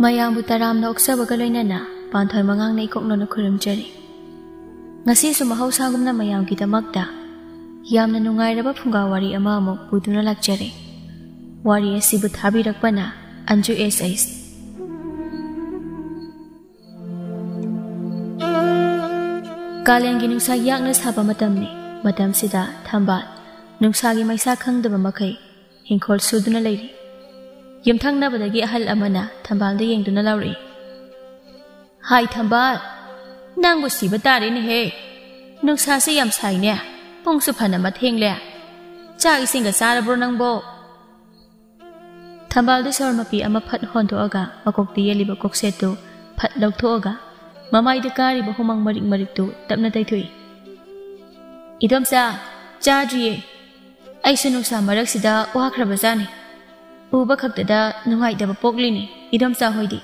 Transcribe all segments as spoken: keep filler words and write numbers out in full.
ꯃꯌꯥꯝꯕꯨ ꯇꯔꯥꯝꯅ ꯑꯣꯛꯆꯕꯒ ꯂꯣꯏꯅꯅ ꯄꯥꯟꯊꯣꯏ ꯃꯉꯥꯡꯅ ꯏꯀꯣꯛꯅꯅ ꯈꯨꯔꯨꯝꯖꯔꯤ꯫ ꯉꯁꯤꯁꯨ ꯃꯍꯧꯁꯥꯒꯨꯝꯅ ꯃꯌꯥꯝꯒꯤꯗꯃꯛꯇ ꯌꯥꯝꯅ ꯅꯨꯡꯉꯥꯏꯔꯕ ꯐꯨꯡꯒꯥ ꯋꯥꯔꯤ ꯑꯃ ꯑꯃꯨꯛ ꯄꯨꯗꯨꯅ ꯂꯥꯛꯆꯔꯦ꯫ ꯋꯥꯔꯤ ꯑꯁꯤꯕꯨ ꯊꯥꯕꯤꯔꯛꯄꯅ ꯑꯟꯖꯨ ꯑꯦꯁ ꯑꯩꯁ꯫ ꯀꯥꯂꯦꯟꯒꯤ ꯅꯨꯡꯁꯥ ꯌꯥꯛꯅ ꯁꯥꯕ ꯃꯇꯝꯅꯤ꯫ ꯃꯇꯝꯁꯤꯗ ꯊꯝꯕꯥꯜ ꯅꯨꯡꯁꯥꯒꯤ ꯃꯩꯁꯥ ꯈꯪꯗꯕ ꯃꯈꯩ ꯏꯪꯈꯣꯜ ꯁꯨꯗꯨꯅ ꯂꯩꯔꯤ꯫ ꯌꯨꯝꯊꯪꯅꯕꯗꯒꯤ ꯑꯍꯜ ꯑꯃꯅ ꯊꯝꯕꯥꯜꯗ ꯌꯦꯡꯗꯨꯅ ꯂꯥꯎꯔꯛꯏ, "ꯍꯥꯏ ꯊꯝꯕꯥꯜ, ꯅꯪꯕꯨ ꯁꯤꯕ ꯇꯥꯔꯦꯅꯦꯍꯦ! ꯅꯨꯡꯁꯥꯁꯦ ꯌꯥꯝ ꯁꯥꯏꯅꯦ, ꯄꯨꯡꯁꯨ ꯐꯅ ꯃꯊꯦꯡꯂꯦ꯫ ꯆꯥꯛ ꯏꯁꯤꯡꯒ ꯆꯥꯔꯕ꯭ꯔꯣ ꯅꯪꯕꯣ?" ꯊꯝꯕꯥꯜꯗꯨ ꯁꯣꯔ ꯃꯄꯤ ꯑꯃ ꯐꯠ ꯍꯣꯟꯗꯣꯛꯑꯒ ꯃꯀꯣꯛꯇ ꯌꯦꯜꯂꯤꯕ ꯀꯣꯛꯁꯦꯠꯇꯨ ꯐꯠ ꯂꯧꯊꯣꯛꯑꯒ ꯃꯃꯥꯏꯗ ꯀꯥꯔꯤꯕ ꯍꯨꯃꯥꯡ ꯃꯔꯤꯛ ꯃꯔꯤꯛꯇꯨ ꯇꯞꯅ ꯇꯩꯊꯣꯛꯏ꯫ "ꯏꯗꯣꯝꯆꯥ, ꯆꯥꯗ꯭ꯔꯤꯌꯦ꯫ ꯑꯩꯁꯨ ꯅꯨꯡꯁꯥ ꯃꯔꯛꯁꯤꯗ ꯋꯥꯈ꯭ꯔꯕꯖꯥꯠꯅꯤ꯫ ꯎꯕ ꯈꯛꯇꯗ ꯅꯨꯡꯉꯥꯏꯇꯕ ꯄꯣꯛꯂꯤꯅꯤ ꯏꯗꯣꯝꯆꯥ ꯍꯣꯏꯗꯤ꯫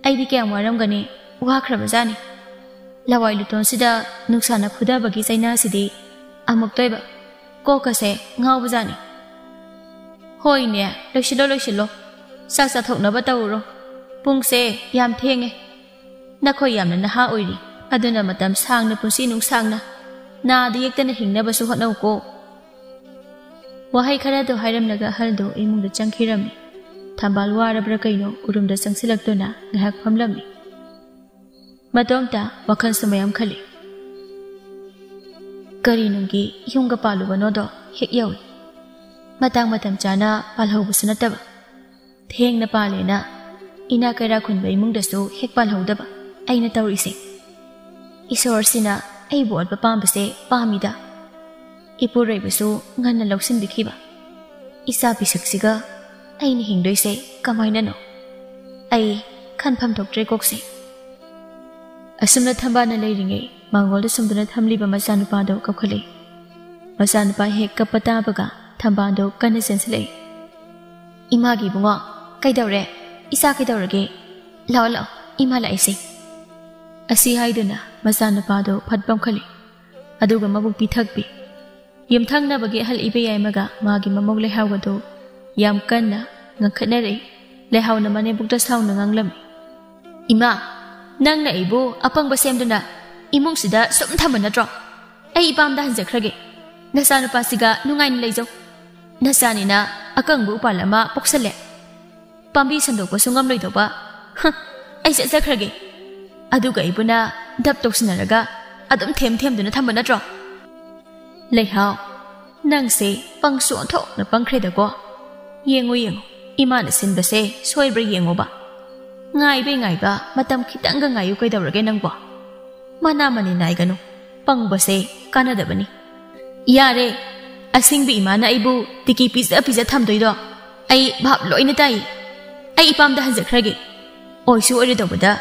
ꯑꯩꯗꯤ ꯀꯌꯥꯝ ꯋꯥꯔꯝꯒꯅꯤ, ꯋꯥꯈ꯭ꯔꯕꯖꯥꯠꯅꯤ꯫ ꯂꯋꯥꯏ ꯂꯨꯇꯣꯟꯁꯤꯗ ꯅꯨꯡꯁꯥꯅ ꯐꯨꯗꯕꯒꯤ ꯆꯩꯅꯥꯁꯤꯗꯤ ꯑꯃꯨꯛꯇꯣꯏꯕ꯫ ꯀꯣꯛꯀꯁꯦ ꯉꯥꯎꯕꯖꯥꯠꯅꯤ꯫ ꯍꯣꯏꯅꯦ, ꯂꯣꯏꯁꯤꯜꯂꯣ, ꯂꯣꯏꯁꯤꯜꯂꯣ꯫ ꯆꯥꯛ ꯆꯥꯊꯣꯛꯅꯕ ꯇꯧꯔꯨꯔꯣ꯫ ꯄꯨꯡꯁꯦ ꯌꯥꯝ ꯊꯦꯡꯉꯦ꯫ ꯅꯈꯣꯏ ꯌꯥꯝꯅ ꯅꯍꯥ ꯑꯣꯏꯔꯤ, ꯑꯗꯨꯅ ꯃꯇꯝ ꯁꯥꯡꯅ ꯄꯨꯟꯁꯤ ꯅꯨꯡꯁꯥꯡꯅ ꯅꯥꯗ ꯌꯦꯛꯇꯅ ꯍꯤꯡꯅꯕꯁꯨ ꯍꯣꯠꯅꯧꯀꯣ꯫" ꯋꯥꯍꯩ ꯈꯔꯗꯣ ꯍꯥꯏꯔꯝꯂꯒ ꯑꯍꯜꯗꯣ ꯏꯃꯨꯡꯗ ꯆꯪꯈꯤꯔꯝꯃꯤ꯫ ꯊꯝꯕꯥꯜ ꯋꯥꯔꯕ꯭ꯔꯥ ꯀꯩꯅꯣ ꯎꯔꯨꯝꯗ ꯆꯪꯁꯤꯜꯂꯛꯇꯨꯅ ꯉꯥꯏꯍꯥꯛ ꯐꯝꯂꯝꯃꯤ꯫ ꯃꯇꯣꯝꯇ ꯋꯥꯈꯜꯁꯨ ꯃꯌꯥꯝ ꯈꯜꯂꯤ꯫ ꯀꯔꯤ ꯅꯨꯡꯒꯤ ꯌꯨꯝꯒ ꯄꯥꯜꯂꯨꯕꯅꯣꯗꯣ ꯍꯦꯛ ꯌꯧꯏ꯫ ꯃꯇꯥꯡ ꯃꯇꯝ ꯆꯥꯅ ꯄꯥꯜꯍꯧꯕꯁꯨ ꯅꯠꯇꯕ꯫ ꯊꯦꯡꯅ ꯄꯥꯜꯂꯦꯅ ꯏꯅꯥ ꯀꯩꯔꯥ ꯈꯨꯟꯕ ꯏꯃꯨꯡꯗꯁꯨ ꯍꯦꯛ ꯄꯥꯜꯍꯧꯗꯕ ꯑꯩꯅ ꯇꯧꯔꯤꯁꯦ꯫ ꯏꯁꯣꯔꯁꯤꯅ ꯑꯩꯕꯨ ꯑꯣꯠꯄ ꯄꯥꯝꯕꯁꯦ ꯄꯥꯝꯃꯤꯗ꯫ ꯏꯄꯨꯔꯣꯏꯕꯁꯨ ꯉꯟꯅ ꯂꯧꯁꯤꯟꯕꯤꯈꯤꯕ꯫ ꯏꯆꯥ ꯄꯤꯁꯛꯁꯤꯒ ꯑꯩꯅ ꯍꯤꯡꯗꯣꯏꯁꯦ ꯀꯃꯥꯏꯅꯅꯣ? ꯑꯩ ꯈꯟꯐꯝ ꯊꯣꯛꯇ꯭ꯔꯦ ꯀꯣꯛꯁꯦ꯫ ꯑꯁꯨꯝꯅ ꯊꯝꯕꯥꯜꯅ ꯂꯩꯔꯤꯉꯩ ꯃꯥꯡꯒꯣꯜꯗ ꯁꯨꯝꯗꯨꯅ ꯊꯝꯂꯤꯕ ꯃꯆꯥꯅꯨꯄꯥꯗꯣ ꯀꯞꯈꯠꯂꯛꯏ꯫ ꯃꯆꯥꯅꯨꯄꯥ ꯍꯦꯛ ꯀꯞꯄ ꯇꯥꯕꯒ ꯊꯝꯕꯥꯜꯗꯣ ꯀꯟꯅ ꯆꯦꯟꯁꯤꯜꯂꯛꯏ꯫ "ꯏꯃꯥꯒꯤ ꯏꯕꯨꯡꯉꯣ, ꯀꯩꯗꯧꯔꯦ? ꯏꯆꯥ ꯀꯩꯗꯧꯔꯒꯦ? ꯂꯥꯛꯑꯣ, ꯂꯥꯛꯑꯣ, ꯏꯃꯥ ꯂꯥꯛꯏꯁꯦ꯫" ꯑꯁꯤ ꯍꯥꯏꯗꯨꯅ ꯃꯆꯥꯅꯨꯄꯥꯗꯣ ꯐꯠ ꯄꯝꯈꯠꯂꯤ꯫ ꯑꯗꯨꯒ ꯃꯕꯨꯛ ꯄꯤꯊꯛꯄꯤ꯫ ꯌꯨꯝꯊꯪꯅꯕꯒꯤ ꯑꯍꯜ ꯏꯕꯦꯌꯥꯏꯃꯒ ꯃꯥꯒꯤ ꯃꯃꯧ ꯂꯩꯍꯥꯎꯒꯗꯨ ꯌꯥꯝ ꯀꯟꯅ ꯉꯪꯈꯠꯅꯔꯛꯏ꯫ ꯂꯩꯍꯥꯎꯅ ꯃꯅꯦꯝꯕꯣꯛꯇ ꯁꯥꯎꯅ ꯉꯥꯡꯂꯝꯃꯤ꯫ "ꯏꯃꯥ, ꯅꯪꯅ ꯑꯩꯕꯨ ꯑꯄꯪꯕ ꯁꯦꯝꯗꯨꯅ ꯏꯃꯨꯡꯁꯤꯗ ꯁꯨꯝ ꯊꯝꯕ ꯅꯠꯇ꯭ꯔꯣ? ꯑꯩ ꯏꯄꯥꯝꯗ ꯍꯟꯖꯈ꯭ꯔꯒꯦ꯫ ꯅꯆꯥꯅꯨꯄꯥꯁꯤꯒ ꯅꯨꯡꯉꯥꯏꯅ ꯂꯩꯖꯧ꯫ ꯅꯆꯥꯅꯤꯅ ꯑꯀꯪꯕ ꯎꯄꯥꯜ ꯑꯃ ꯄꯣꯛꯁꯜꯂꯦ꯫ ꯄꯥꯝꯕꯤ ꯁꯟꯗꯣꯛꯄꯁꯨ ꯉꯝꯂꯣꯏꯗꯧꯕ꯫ ꯍ, ꯑꯩ ꯆꯠꯆꯈ꯭ꯔꯒꯦ꯫ ꯑꯗꯨꯒ ꯑꯩꯕꯨꯅ ꯙꯞ ꯇꯧꯁꯤꯟꯅꯔꯒ ꯑꯗꯨꯝ ꯊꯦꯝ ꯊꯦꯝꯗꯨꯅ ꯊꯝꯕ ꯅꯠꯇ꯭ꯔꯣ?" "ꯂꯩꯍꯥꯎ, ꯅꯪꯁꯦ ꯄꯪꯁꯨ ꯑꯣꯟꯊꯣꯛꯅ ꯄꯪꯈ꯭ꯔꯦꯗꯀꯣ꯫ ꯌꯦꯡꯉꯨ, ꯌꯦꯡꯉꯨ, ꯏꯃꯥꯅ ꯁꯤꯟꯕꯁꯦ ꯁꯣꯏꯕ꯭ꯔꯥ ꯌꯦꯡꯉꯨꯕ꯫ ꯉꯥꯏꯕꯩ ꯉꯥꯏꯕ, ꯃꯇꯝ ꯈꯤꯇꯪꯒ ꯉꯥꯏꯌꯨ ꯀꯩꯗꯧꯔꯒꯦ ꯅꯪꯕꯣ? ꯃꯅꯥ ꯃꯅꯤ ꯅꯥꯏꯒꯅꯨ, ꯄꯪꯕꯁꯦ ꯀꯥꯟꯅꯗꯕꯅꯤ꯫" "ꯌꯥꯔꯦ, ꯑꯁꯤꯡꯕ ꯏꯃꯥꯅ ꯑꯩꯕꯨ ꯇꯤꯀꯤ ꯄꯤꯖ ꯄꯤꯖ ꯊꯝꯗꯣꯏꯗꯣ ꯑꯩ ꯚꯥꯞ ꯂꯣꯏꯅ ꯇꯥꯏ꯫ ꯑꯩ ꯏꯄꯥꯝꯗ ꯍꯟꯖꯈ꯭ꯔꯒꯦ꯫ ꯑꯣꯏꯁꯨ ꯑꯣꯏꯔꯣꯏꯗꯧꯕꯗ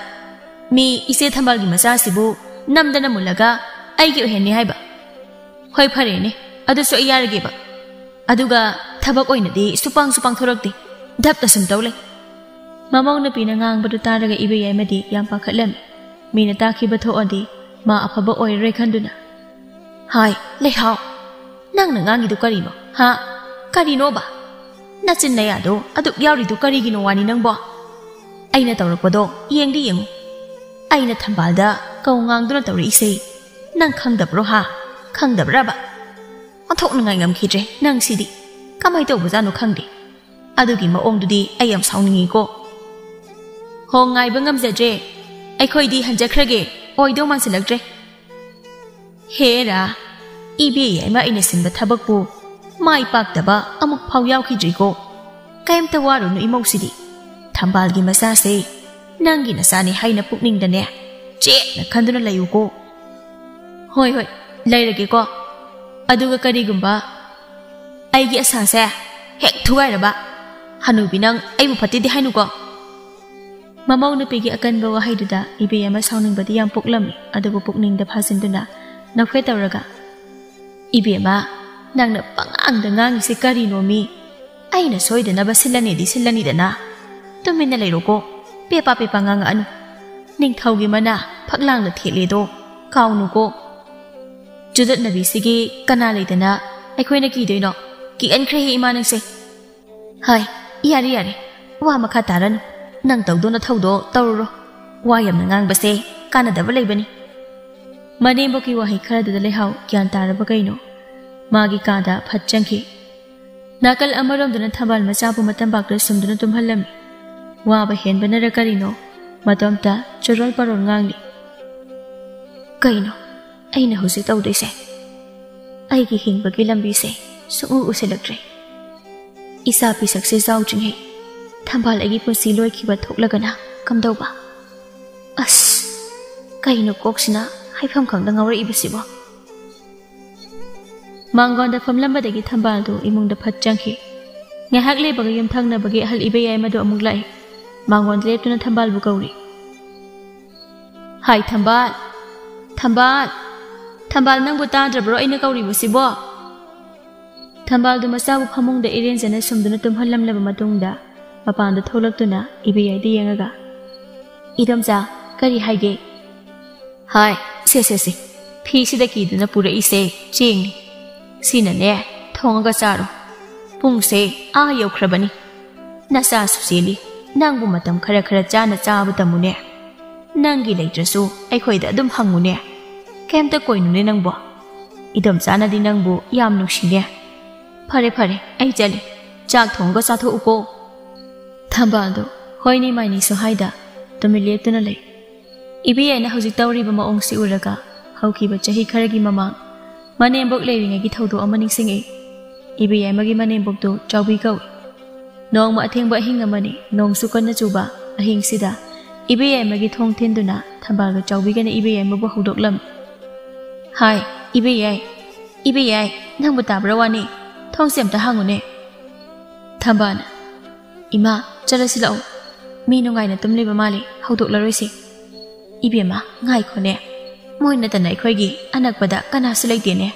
ꯃꯤ ꯏꯆꯦ ꯊꯝꯕꯥꯜꯒꯤ ꯃꯆꯥꯁꯤꯕꯨ ꯅꯝꯗꯅ ꯃꯨꯜꯂꯒ ꯑꯩꯒꯤ ꯑꯣꯏꯍꯟꯅꯤ ꯍꯥꯏꯕ꯫ ꯍꯣꯏ, ꯐꯔꯦꯅꯦ, ꯑꯗꯨꯁꯨ ꯑꯩ ꯌꯥꯔꯒꯦꯕ꯫ ꯑꯗꯨꯒ ꯊꯕꯛ ꯑꯣꯏꯅꯗꯤ ꯁꯨꯄꯥꯡ ꯁꯨꯄꯥꯡ ꯊꯣꯔꯛꯇꯦ, ꯙꯞꯇ ꯁꯨꯝ ꯇꯧ ꯂꯩ꯫" ꯃꯃꯧ ꯅꯨꯄꯤꯅ ꯉꯥꯡꯕꯗꯨ ꯇꯥꯔꯒ ꯏꯕꯦꯌꯥꯏꯃꯗꯤ ꯌꯥꯝ ꯄꯥꯈꯠꯂꯝꯃꯤ꯫ ꯃꯤꯅ ꯇꯥꯈꯤꯕ ꯊꯣꯛꯑꯗꯤ ꯃꯥ ꯑꯐꯕ ꯑꯣꯏꯔꯔꯣꯏ ꯈꯟꯗꯨꯅ꯫ "ꯍꯥꯏ, ꯂꯩꯍꯥꯎ, ꯅꯪꯅ ꯉꯥꯡꯉꯤꯗꯨ ꯀꯔꯤꯅꯣ? ꯍꯥ? ꯀꯔꯤꯅꯣꯕ? ꯅꯆꯤꯟ ꯅꯌꯥꯗꯣ ꯑꯗꯨꯛ ꯌꯥꯎꯔꯤꯗꯨ ꯀꯔꯤꯒꯤꯅꯣ ꯋꯥꯅꯤ ꯅꯪꯕꯣ? ꯑꯩꯅ ꯇꯧꯔꯛꯄꯗꯣ ꯌꯦꯡꯗꯤ ꯌꯦꯡꯉꯨ꯫ ꯑꯩꯅ ꯊꯝꯕꯥꯜꯗ ꯀꯧ ꯉꯥꯡꯗꯨꯅ ꯇꯧꯔꯛꯏꯁꯦ ꯅꯪ ꯈꯪꯗꯕ꯭ꯔꯣ ꯍꯥ? ꯈꯪꯗꯕ꯭ꯔꯕ? ꯑꯣꯟꯊꯣꯛꯅꯉꯥꯏ ꯉꯝꯈꯤꯗ꯭ꯔꯦ ꯅꯪꯁꯤꯗꯤ꯫ ꯀꯃꯥꯏ ꯇꯧꯕꯖꯥꯠꯅꯣ ꯈꯪꯗꯦ꯫ ꯑꯗꯨꯒꯤ ꯃꯑꯣꯡꯗꯨꯗꯤ ꯑꯩ ꯌꯥꯝ ꯁꯥꯎꯅꯤꯡꯉꯤꯀꯣ꯫" "ꯍꯣ, ꯉꯥꯏꯕ ꯉꯝꯖꯗ꯭ꯔꯦ꯫ ꯑꯩꯈꯣꯏꯗꯤ ꯍꯟꯖꯈ꯭ꯔꯒꯦ꯫ ꯑꯣꯏꯗꯧ ꯃꯥꯟꯁꯤꯜꯂꯛꯇ꯭ꯔꯦ꯫" "ꯍꯦꯔꯥ, ꯏꯕꯦ ꯌꯥꯏꯃ ꯑꯩꯅ ꯁꯤꯟꯕ ꯊꯕꯛꯄꯨ ꯃꯥꯏ ꯄꯥꯛꯇꯕ ꯑꯃꯨꯛ ꯐꯥꯎ ꯌꯥꯎꯈꯤꯗ꯭ꯔꯤꯀꯣ꯫ ꯀꯩꯝꯇ ꯋꯥꯔꯨꯅꯨ ꯏꯃꯧꯁꯤꯗꯤ꯫ ꯊꯝꯕꯥꯜꯒꯤ ꯃꯆꯥꯁꯦ ꯅꯪꯒꯤ ꯅꯆꯥꯅꯤ ꯍꯥꯏꯅ ꯄꯨꯛꯅꯤꯡꯗꯅꯦ ꯆꯦꯠꯅ ꯈꯟꯗꯨꯅ ꯂꯩꯌꯨꯀꯣ꯫" "ꯍꯣꯏ, ꯍꯣꯏ, ꯂꯩꯔꯒꯦꯀꯣ꯫ ꯑꯗꯨꯒ ꯀꯔꯤꯒꯨꯝꯕ ꯑꯩꯒꯤ ꯑꯁꯥꯁꯦ ꯍꯦꯛ ꯊꯨꯒꯥꯏꯔꯕ, ꯍꯅꯨꯕꯤ ꯅꯪ ꯑꯩꯕꯨ ꯐꯠꯇꯦꯗꯤ ꯍꯥꯏꯅꯨꯀꯣ꯫" ꯃꯃꯧ ꯅꯨꯄꯤꯒꯤ ꯑꯀꯟꯕ ꯋꯥꯍꯩꯗꯨꯗ ꯏꯕꯦꯝꯃ ꯁꯥꯎꯅꯤꯡꯕꯗꯤ ꯌꯥꯝ ꯄꯣꯛꯂꯝꯃꯤ, ꯑꯗꯨꯕꯨ ꯄꯨꯛꯅꯤꯡꯗ ꯐꯥꯖꯤꯟꯗꯨꯅ ꯅꯣꯛꯐꯦꯠ ꯇꯧꯔꯒ, "ꯏꯕꯦꯝꯃ, ꯅꯪꯅ ꯄꯉꯥꯡꯗ ꯉꯥꯡꯉꯤꯁꯦ ꯀꯔꯤꯅꯣ ꯃꯤ? ꯑꯩꯅ ꯁꯣꯏꯗꯅꯕ ꯁꯤꯜꯂꯅꯤꯗꯤ ꯁꯤꯜꯂꯅꯤꯗꯅ꯫ ꯇꯨꯃꯤꯟꯅ ꯂꯩꯔꯣꯀꯣ, ꯄꯦꯄꯥ ꯄꯦꯄꯥ ꯉꯥꯡꯉꯛꯑꯅꯨ꯫ ꯅꯤꯡꯊꯧꯒꯤ ꯃꯅꯥ ꯐꯛꯂꯥꯡꯗ ꯊꯦꯠꯂꯦꯗꯣ ꯀꯥꯎꯅꯨꯀꯣ꯫ ꯆꯨꯗꯠꯅꯕꯤꯁꯤꯒꯤ ꯀꯅꯥ ꯂꯩꯗꯅ ꯑꯩꯈꯣꯏꯅ ꯀꯤꯗꯣꯏꯅꯣ? ꯀꯤꯍꯟꯈ꯭ꯔꯦꯍꯦ ꯏꯃꯥ ꯅꯪꯁꯦ꯫" "ꯍꯥꯏ, ꯌꯥꯔꯦ, ꯌꯥꯔꯦ꯫ ꯋꯥ ꯃꯈꯥ ꯇꯥꯔꯅꯨ꯫ ꯅꯪ ꯇꯧꯗꯣ ꯅꯊꯧꯗꯣ ꯇꯧꯔꯨꯔꯣ꯫ ꯋꯥ ꯌꯥꯝꯅ ꯉꯥꯡꯕꯁꯦ ꯀꯥꯟꯅꯗꯕ ꯂꯩꯕꯅꯤ꯫ ꯃꯅꯦꯝꯕꯣꯛꯀꯤ ꯋꯥꯍꯩ ꯈꯔꯗꯨꯗ ꯂꯩꯍꯥꯎ ꯒ꯭ꯌꯥꯟ ꯇꯥꯔꯕ ꯀꯩꯅꯣ? ꯃꯥꯒꯤ ꯀꯥꯗ ꯐꯠ ꯆꯪꯈꯤ꯫ ꯅꯥꯀꯜ ꯑꯃꯔꯣꯝꯗꯅ ꯊꯝꯕꯥꯜ ꯃꯆꯥꯕꯨ ꯃꯇꯝꯄꯥꯛꯇ ꯁꯨꯝꯗꯨꯅ ꯇꯨꯝꯍꯜꯂꯝꯃꯤ꯫ ꯋꯥꯕ ꯍꯦꯟꯕꯅꯔ ꯀꯔꯤꯅꯣ, ꯃꯇꯣꯝꯇ ꯆꯣꯔꯣꯜ ꯄꯔꯣꯜ ꯉꯥꯡꯂꯤ꯫ ꯀꯩꯅꯣ ꯑꯩꯅ ꯍꯧꯖꯤꯛ ꯇꯧꯗꯣꯏꯁꯦ? ꯑꯩꯒꯤ ꯍꯤꯡꯕꯒꯤ ꯂꯝꯕꯤꯁꯦ ꯁꯨꯡꯎ ꯎꯁꯤꯜꯂꯛꯇ꯭ꯔꯦ꯫ ꯏꯆꯥ ꯄꯤꯁꯛꯁꯦ ꯆꯥꯎꯗ꯭ꯔꯤꯉꯩ ꯊꯝꯕꯥꯜ ꯑꯩꯒꯤ ꯄꯨꯟꯁꯤ ꯂꯣꯏꯈꯤꯕ ꯊꯣꯛꯂꯒꯅ ꯀꯝꯗꯧꯕ? ꯑꯁ, ꯀꯩꯅꯣ ꯀꯣꯛꯁꯤꯅ ꯍꯥꯏꯐꯝ ꯈꯪꯗ ꯉꯥꯎꯔꯛꯏꯕꯁꯤꯕꯣ? ꯃꯥꯡꯒꯣꯟꯗ ꯐꯝꯂꯝꯕꯗꯒꯤ ꯊꯝꯕꯥꯜꯗꯨ ꯏꯃꯨꯡꯗ ꯐꯠ ꯆꯪꯈꯤ꯫ ꯉꯥꯏꯍꯥꯛ ꯂꯩꯕꯒ ꯌꯨꯝꯊꯪꯅꯕꯒꯤ ꯑꯍꯜ ꯏꯕꯦꯌꯥꯏꯃꯗꯨ ꯑꯃꯨꯛ ꯂꯥꯛꯏ꯫ ꯃꯥꯡꯒꯣꯟꯗ ꯂꯦꯞꯇꯨꯅ ꯊꯝꯕꯥꯜꯕꯨ ꯀꯧꯔꯤ꯫ "ꯍꯥꯏ ꯊꯝꯕꯥꯜ! ꯊꯝꯕꯥꯜ! ꯊꯝꯕꯥꯜ, ꯅꯪꯕꯨ ꯇꯥꯗ꯭ꯔꯕ꯭ꯔꯣ ꯑꯩꯅ ꯀꯧꯔꯤꯕꯁꯤꯕꯣ?" ꯊꯝꯕꯥꯜꯗꯨ ꯃꯆꯥꯕꯨ ꯐꯃꯨꯡꯗ ꯏꯔꯦꯟꯖꯅ ꯁꯨꯝꯗꯨꯅ ꯇꯨꯝꯍꯜꯂꯝꯂꯕ ꯃꯇꯨꯡꯗ ꯃꯄꯥꯟꯗ ꯊꯣꯛꯂꯛꯇꯨꯅ ꯏꯕꯦꯌꯥꯏꯗ ꯌꯦꯡꯉꯒ, "ꯏꯗꯣꯝꯆꯥ, ꯀꯔꯤ ꯍꯥꯏꯒꯦ?" "ꯍꯥꯏ, ꯁꯦ, ꯁꯦ, ꯁꯦ, ꯐꯤꯁꯤꯗ ꯀꯤꯗꯨꯅ ꯄꯨꯔꯛꯏꯁꯦ ꯆꯦꯡꯅꯤ꯫ ꯁꯤꯅꯅꯦ, ꯊꯣꯡꯉꯒ ꯆꯥꯔꯣ꯫ ꯄꯨꯡꯁꯦ ꯑꯥ ꯌꯧꯈ꯭ꯔꯕꯅꯤ꯫ ꯅꯆꯥꯁꯨ ꯆꯦꯜꯂꯤ, ꯅꯪꯕꯨ ꯃꯇꯝ ꯈꯔ ꯈꯔ ꯆꯥꯅ ꯆꯥꯕ ꯇꯝꯃꯨꯅꯦ꯫ ꯅꯪꯒꯤ ꯂꯩꯇ꯭ꯔꯁꯨ ꯑꯩꯈꯣꯏꯗ ꯑꯗꯨꯝ ꯍꯪꯉꯨꯅꯦ꯫ ꯀꯩꯝꯇ ꯀꯣꯏꯅꯨꯅꯦ ꯅꯪꯕꯣ꯫ ꯏꯗꯣꯝꯆꯥꯅꯗꯤ ꯅꯪꯕꯨ ꯌꯥꯝ ꯅꯨꯡꯁꯤꯅꯦ꯫ ꯐꯔꯦ, ꯐꯔꯦ, ꯑꯩ ꯆꯠꯂꯤ꯫ ꯆꯥꯛ ꯊꯣꯡꯉꯒ ꯆꯥꯊꯣꯛꯎꯀꯣ꯫" ꯊꯝꯕꯥꯜꯗꯣ ꯍꯣꯏꯅꯤ ꯃꯥꯏꯅꯤꯁꯨ ꯍꯥꯏꯗ ꯇꯨꯃꯤꯟ ꯂꯦꯞꯇꯨꯅ ꯂꯩ꯫ ꯏꯕꯦꯌꯥꯏꯅ ꯍꯧꯖꯤꯛ ꯇꯧꯔꯤꯕ ꯃꯑꯣꯡꯁꯤ ꯎꯔꯒ ꯍꯧꯈꯤꯕ ꯆꯍꯤ ꯈꯔꯒꯤ ꯃꯃꯥꯡ ꯃꯅꯦꯝꯕꯣꯛ ꯂꯩꯔꯤꯉꯩꯒꯤ ꯊꯧꯗꯣꯛ ꯑꯃ ꯅꯤꯡꯁꯤꯡꯉꯛꯏ꯫ ꯏꯕꯦꯌꯥꯏꯃꯒꯤ ꯃꯅꯦꯝꯕꯣꯛꯇꯨ ꯆꯥꯎꯕꯤ ꯀꯧꯏ꯫ ꯅꯣꯡꯃ ꯑꯊꯦꯡꯕ ꯑꯍꯤꯡ ꯑꯃꯅꯤ, ꯅꯣꯡꯁꯨ ꯀꯟꯅ ꯆꯨꯕ ꯑꯍꯤꯡꯁꯤꯗ ꯏꯕꯦꯌꯥꯏꯃꯒꯤ ꯊꯣꯡ ꯊꯤꯟꯗꯨꯅ ꯊꯝꯕꯥꯜꯒ ꯆꯥꯎꯕꯤꯒꯅ ꯏꯕꯦꯌꯥꯏꯃꯕꯨ ꯍꯧꯗꯣꯛꯂꯝꯃꯤ꯫ "ꯍꯥꯏ, ꯏꯕꯦꯌꯥꯏ, ꯏꯕꯦꯌꯥꯏ, ꯅꯪꯕꯨ ꯇꯥꯕ꯭ꯔꯥ ꯋꯥꯅꯤ? ꯊꯣꯡꯁꯦ ꯑꯝꯇ ꯍꯥꯡꯉꯨꯅꯦ꯫" ꯊꯝꯕꯥꯜꯅ, "ꯏꯃꯥ, ꯆꯠꯂꯁꯤ ꯂꯥꯛꯑꯣ꯫ ꯃꯤ ꯅꯨꯡꯉꯥꯏꯅ ꯇꯨꯝꯂꯤꯕ ꯃꯥꯜꯂꯤ, ꯍꯧꯗꯣꯛꯂꯔꯣꯏꯁꯤ꯫" "ꯏꯕꯦꯝꯃ, ꯉꯥꯏꯈꯣꯅꯦ꯫ ꯃꯣꯏ ꯅꯠꯇꯅ ꯑꯩꯈꯣꯏꯒꯤ ꯑꯅꯛꯄꯗ ꯀꯅꯥꯁꯨ ꯂꯩꯇꯦꯅꯦ꯫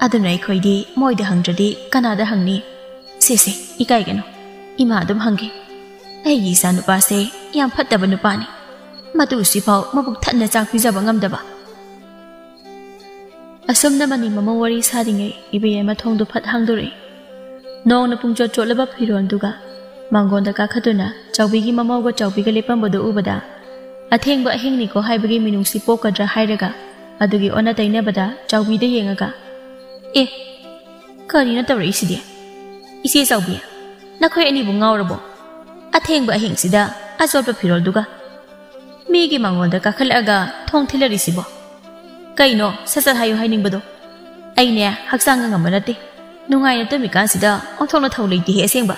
ꯑꯗꯨꯅ ꯑꯩꯈꯣꯏꯗꯤ ꯃꯣꯏꯗ ꯍꯪꯗ꯭ꯔꯗꯤ ꯀꯅꯥꯗ ꯍꯪꯅꯤ? ꯁꯦ, ꯁꯦ, ꯏꯀꯥꯏꯒꯅꯨ꯫ ꯏꯃꯥ ꯑꯗꯨꯝ ꯍꯪꯒꯦ꯫ ꯑꯩꯒꯤ ꯏꯆꯥ ꯅꯨꯄꯥꯁꯦ ꯌꯥꯝ ꯐꯠꯇꯕ ꯅꯨꯄꯥꯅꯤ꯫ ꯃꯇꯨꯁꯤꯐꯥꯎ ꯃꯕꯨꯛ ꯊꯟꯅ ꯆꯥꯛ ꯄꯤꯖꯕ ꯉꯝꯗꯕ꯫" ꯑꯁꯨꯝꯅ ꯃꯅꯤ ꯃꯃꯧ ꯋꯥꯔꯤ ꯁꯥꯔꯤꯉꯩ ꯏꯕꯦꯌꯥꯏꯃ ꯊꯣꯡꯗꯨ ꯐꯠ ꯍꯥꯡꯗꯣꯔꯛꯏ꯫ ꯅꯣꯡꯅ ꯄꯨꯡꯆꯣꯠ ꯆꯣꯠꯂꯕ ꯐꯤꯔꯣꯜꯗꯨꯒ ꯃꯥꯡꯒꯣꯟꯗ ꯀꯥꯈꯠꯇꯨꯅ ꯆꯥꯎꯕꯤꯒꯤ ꯃꯃꯧꯒ ꯆꯥꯎꯕꯤꯒ ꯂꯦꯞꯄꯝꯕꯗꯨ ꯎꯕꯗ, ꯑꯊꯦꯡꯕ ꯑꯍꯤꯡꯅꯤꯀꯣ ꯍꯥꯏꯕꯒꯤ ꯃꯤꯅꯨꯡꯁꯤ ꯄꯣꯛꯀꯗ꯭ꯔꯥ ꯍꯥꯏꯔꯒ, ꯑꯗꯨꯒꯤ ꯑꯣꯟꯅ ꯇꯩꯅꯕꯗ ꯆꯥꯎꯕꯤꯗ ꯌꯦꯡꯉꯒ, "ꯑꯦ, ꯀꯔꯤꯅꯣ ꯇꯧꯔꯛꯏꯁꯤꯗꯤ? ꯏꯆꯦ ꯆꯥꯎꯕꯤ, ꯅꯈꯣꯏ ꯑꯅꯤꯕꯨ ꯉꯥꯎꯔꯕꯣ? ꯑꯊꯦꯡꯕ ꯑꯍꯤꯡꯁꯤꯗ ꯑꯆꯣꯠꯄ ꯐꯤꯔꯣꯜꯗꯨꯒ ꯃꯤꯒꯤ ꯃꯥꯡꯒꯣꯟꯗ ꯀꯥꯈꯠꯂꯛꯑꯒ ꯊꯣꯡ ꯊꯤꯜꯂꯔꯤꯁꯤꯕꯣ? ꯀꯩꯅꯣ ꯁꯠ ꯁꯠ ꯍꯥꯏꯌꯨ ꯍꯥꯏꯅꯤꯡꯕꯗꯣ? ꯑꯩꯅꯦ ꯍꯛꯆꯥꯡꯒ ꯉꯝꯕ ꯅꯠꯇꯦ꯫ ꯅꯨꯡꯉꯥꯏꯅ ꯇꯨꯝꯃꯤꯀꯥꯟꯁꯤꯗ ꯑꯣꯟꯊꯣꯛꯅ ꯊꯧ ꯂꯩꯇꯦꯍꯦ ꯑꯁꯦꯡꯕ꯫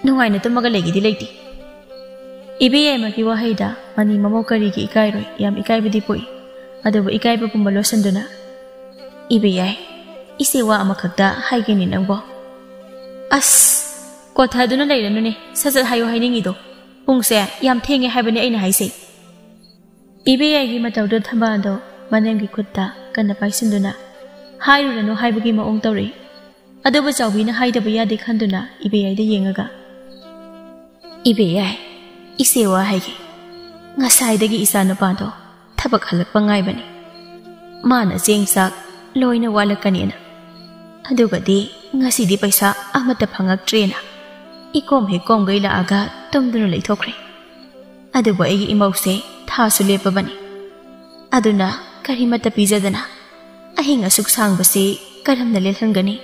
ꯅꯨꯡꯉꯥꯏꯅ ꯇꯨꯝꯃꯒ ꯂꯩꯒꯦꯗꯤ ꯂꯩꯇꯦ꯫" ꯏꯕꯦ ꯌꯥꯏꯃꯒꯤ ꯋꯥꯍꯩꯗ ꯃꯅꯤ ꯃꯃꯧ ꯀꯔꯤꯒꯤ ꯏꯀꯥꯏꯔꯣꯏ? ꯌꯥꯝ ꯏꯀꯥꯏꯕꯗꯤ ꯄꯣꯛꯏ꯫ ꯑꯗꯨꯕꯨ ꯏꯀꯥꯏꯕ ꯄꯨꯝꯕ ꯂꯣꯠꯁꯤꯟꯗꯨꯅ, "ꯏꯕꯦ ꯌꯥꯏ, ꯏꯆꯦ ꯋꯥ ꯑꯃꯈꯛꯇ ꯍꯥꯏꯒꯦꯅꯦ ꯅꯪꯕꯣ꯫" "ꯑꯁ, ꯀꯣꯊꯗꯨꯅ ꯂꯩꯔꯅꯨꯅꯦ, ꯁꯠ ꯁꯠ ꯍꯥꯏꯌꯨ ꯍꯥꯏꯅꯤꯡꯉꯤꯗꯣ꯫ ꯄꯨꯡꯁꯦ ꯌꯥꯝ ꯊꯦꯡꯉꯦ ꯍꯥꯏꯕꯅꯦ ꯑꯩꯅ ꯍꯥꯏꯁꯦ꯫" ꯏꯕꯦ ꯌꯥꯏꯒꯤ ꯃꯇꯧꯗꯨ ꯊꯝꯕꯥꯜꯗꯣ ꯃꯅꯦꯝꯒꯤ ꯈꯨꯠꯇ ꯀꯟꯅ ꯄꯥꯏꯁꯤꯟꯗꯨꯅ, "ꯍꯥꯏꯔꯨꯔꯅꯨ" ꯍꯥꯏꯕꯒꯤ ꯃꯑꯣꯡ ꯇꯧꯔꯛꯏ꯫ ꯑꯗꯨꯕꯨ ꯆꯥꯎꯕꯤꯅ ꯍꯥꯏꯗꯕ ꯌꯥꯗꯦ ꯈꯟꯗꯨꯅ ꯏꯕꯦ ꯌꯥꯏꯗ ꯌꯦꯡꯉꯒ, "ꯏꯕꯦ ꯌꯥꯏ, ꯏꯆꯦ ꯋꯥ ꯍꯥꯏꯒꯦ꯫ ꯉꯁꯥꯏꯗꯒꯤ ꯏꯆꯥ ꯅꯨꯄꯥꯗꯣ ꯊꯕꯛ ꯍꯜꯂꯛꯄ ꯉꯥꯏꯕꯅꯤ꯫ ꯃꯥꯅ ꯆꯦꯡ ꯆꯥꯛ ꯂꯣꯏꯅ ꯋꯥꯠꯂꯛꯀꯅꯦꯅ꯫ ꯑꯗꯨꯒꯗꯤ ꯉꯁꯤꯗꯤ ꯄꯩꯁꯥ ꯑꯃꯠꯇ ꯐꯪꯉꯛꯇ꯭ꯔꯦꯅ ꯏꯀꯣꯝ ꯍꯦꯛ ꯀꯣꯝꯒꯩ ꯂꯥꯛꯑꯒ ꯇꯨꯝꯗꯨꯅ ꯂꯩꯊꯣꯛꯈ꯭ꯔꯦ꯫ ꯑꯗꯨꯕꯨ ꯑꯩꯒꯤ ꯏꯃꯧꯁꯦ ꯊꯥꯁꯨ ꯂꯦꯞꯄꯕꯅꯤ꯫ ꯑꯗꯨꯅ ꯀꯔꯤꯃꯠꯇ ꯄꯤꯖꯗꯅ ꯑꯍꯤꯡ ꯑꯁꯨꯛ ꯁꯥꯡꯕꯁꯤ ꯀꯔꯝꯅ ꯂꯦꯜꯍꯟꯒꯅꯤ?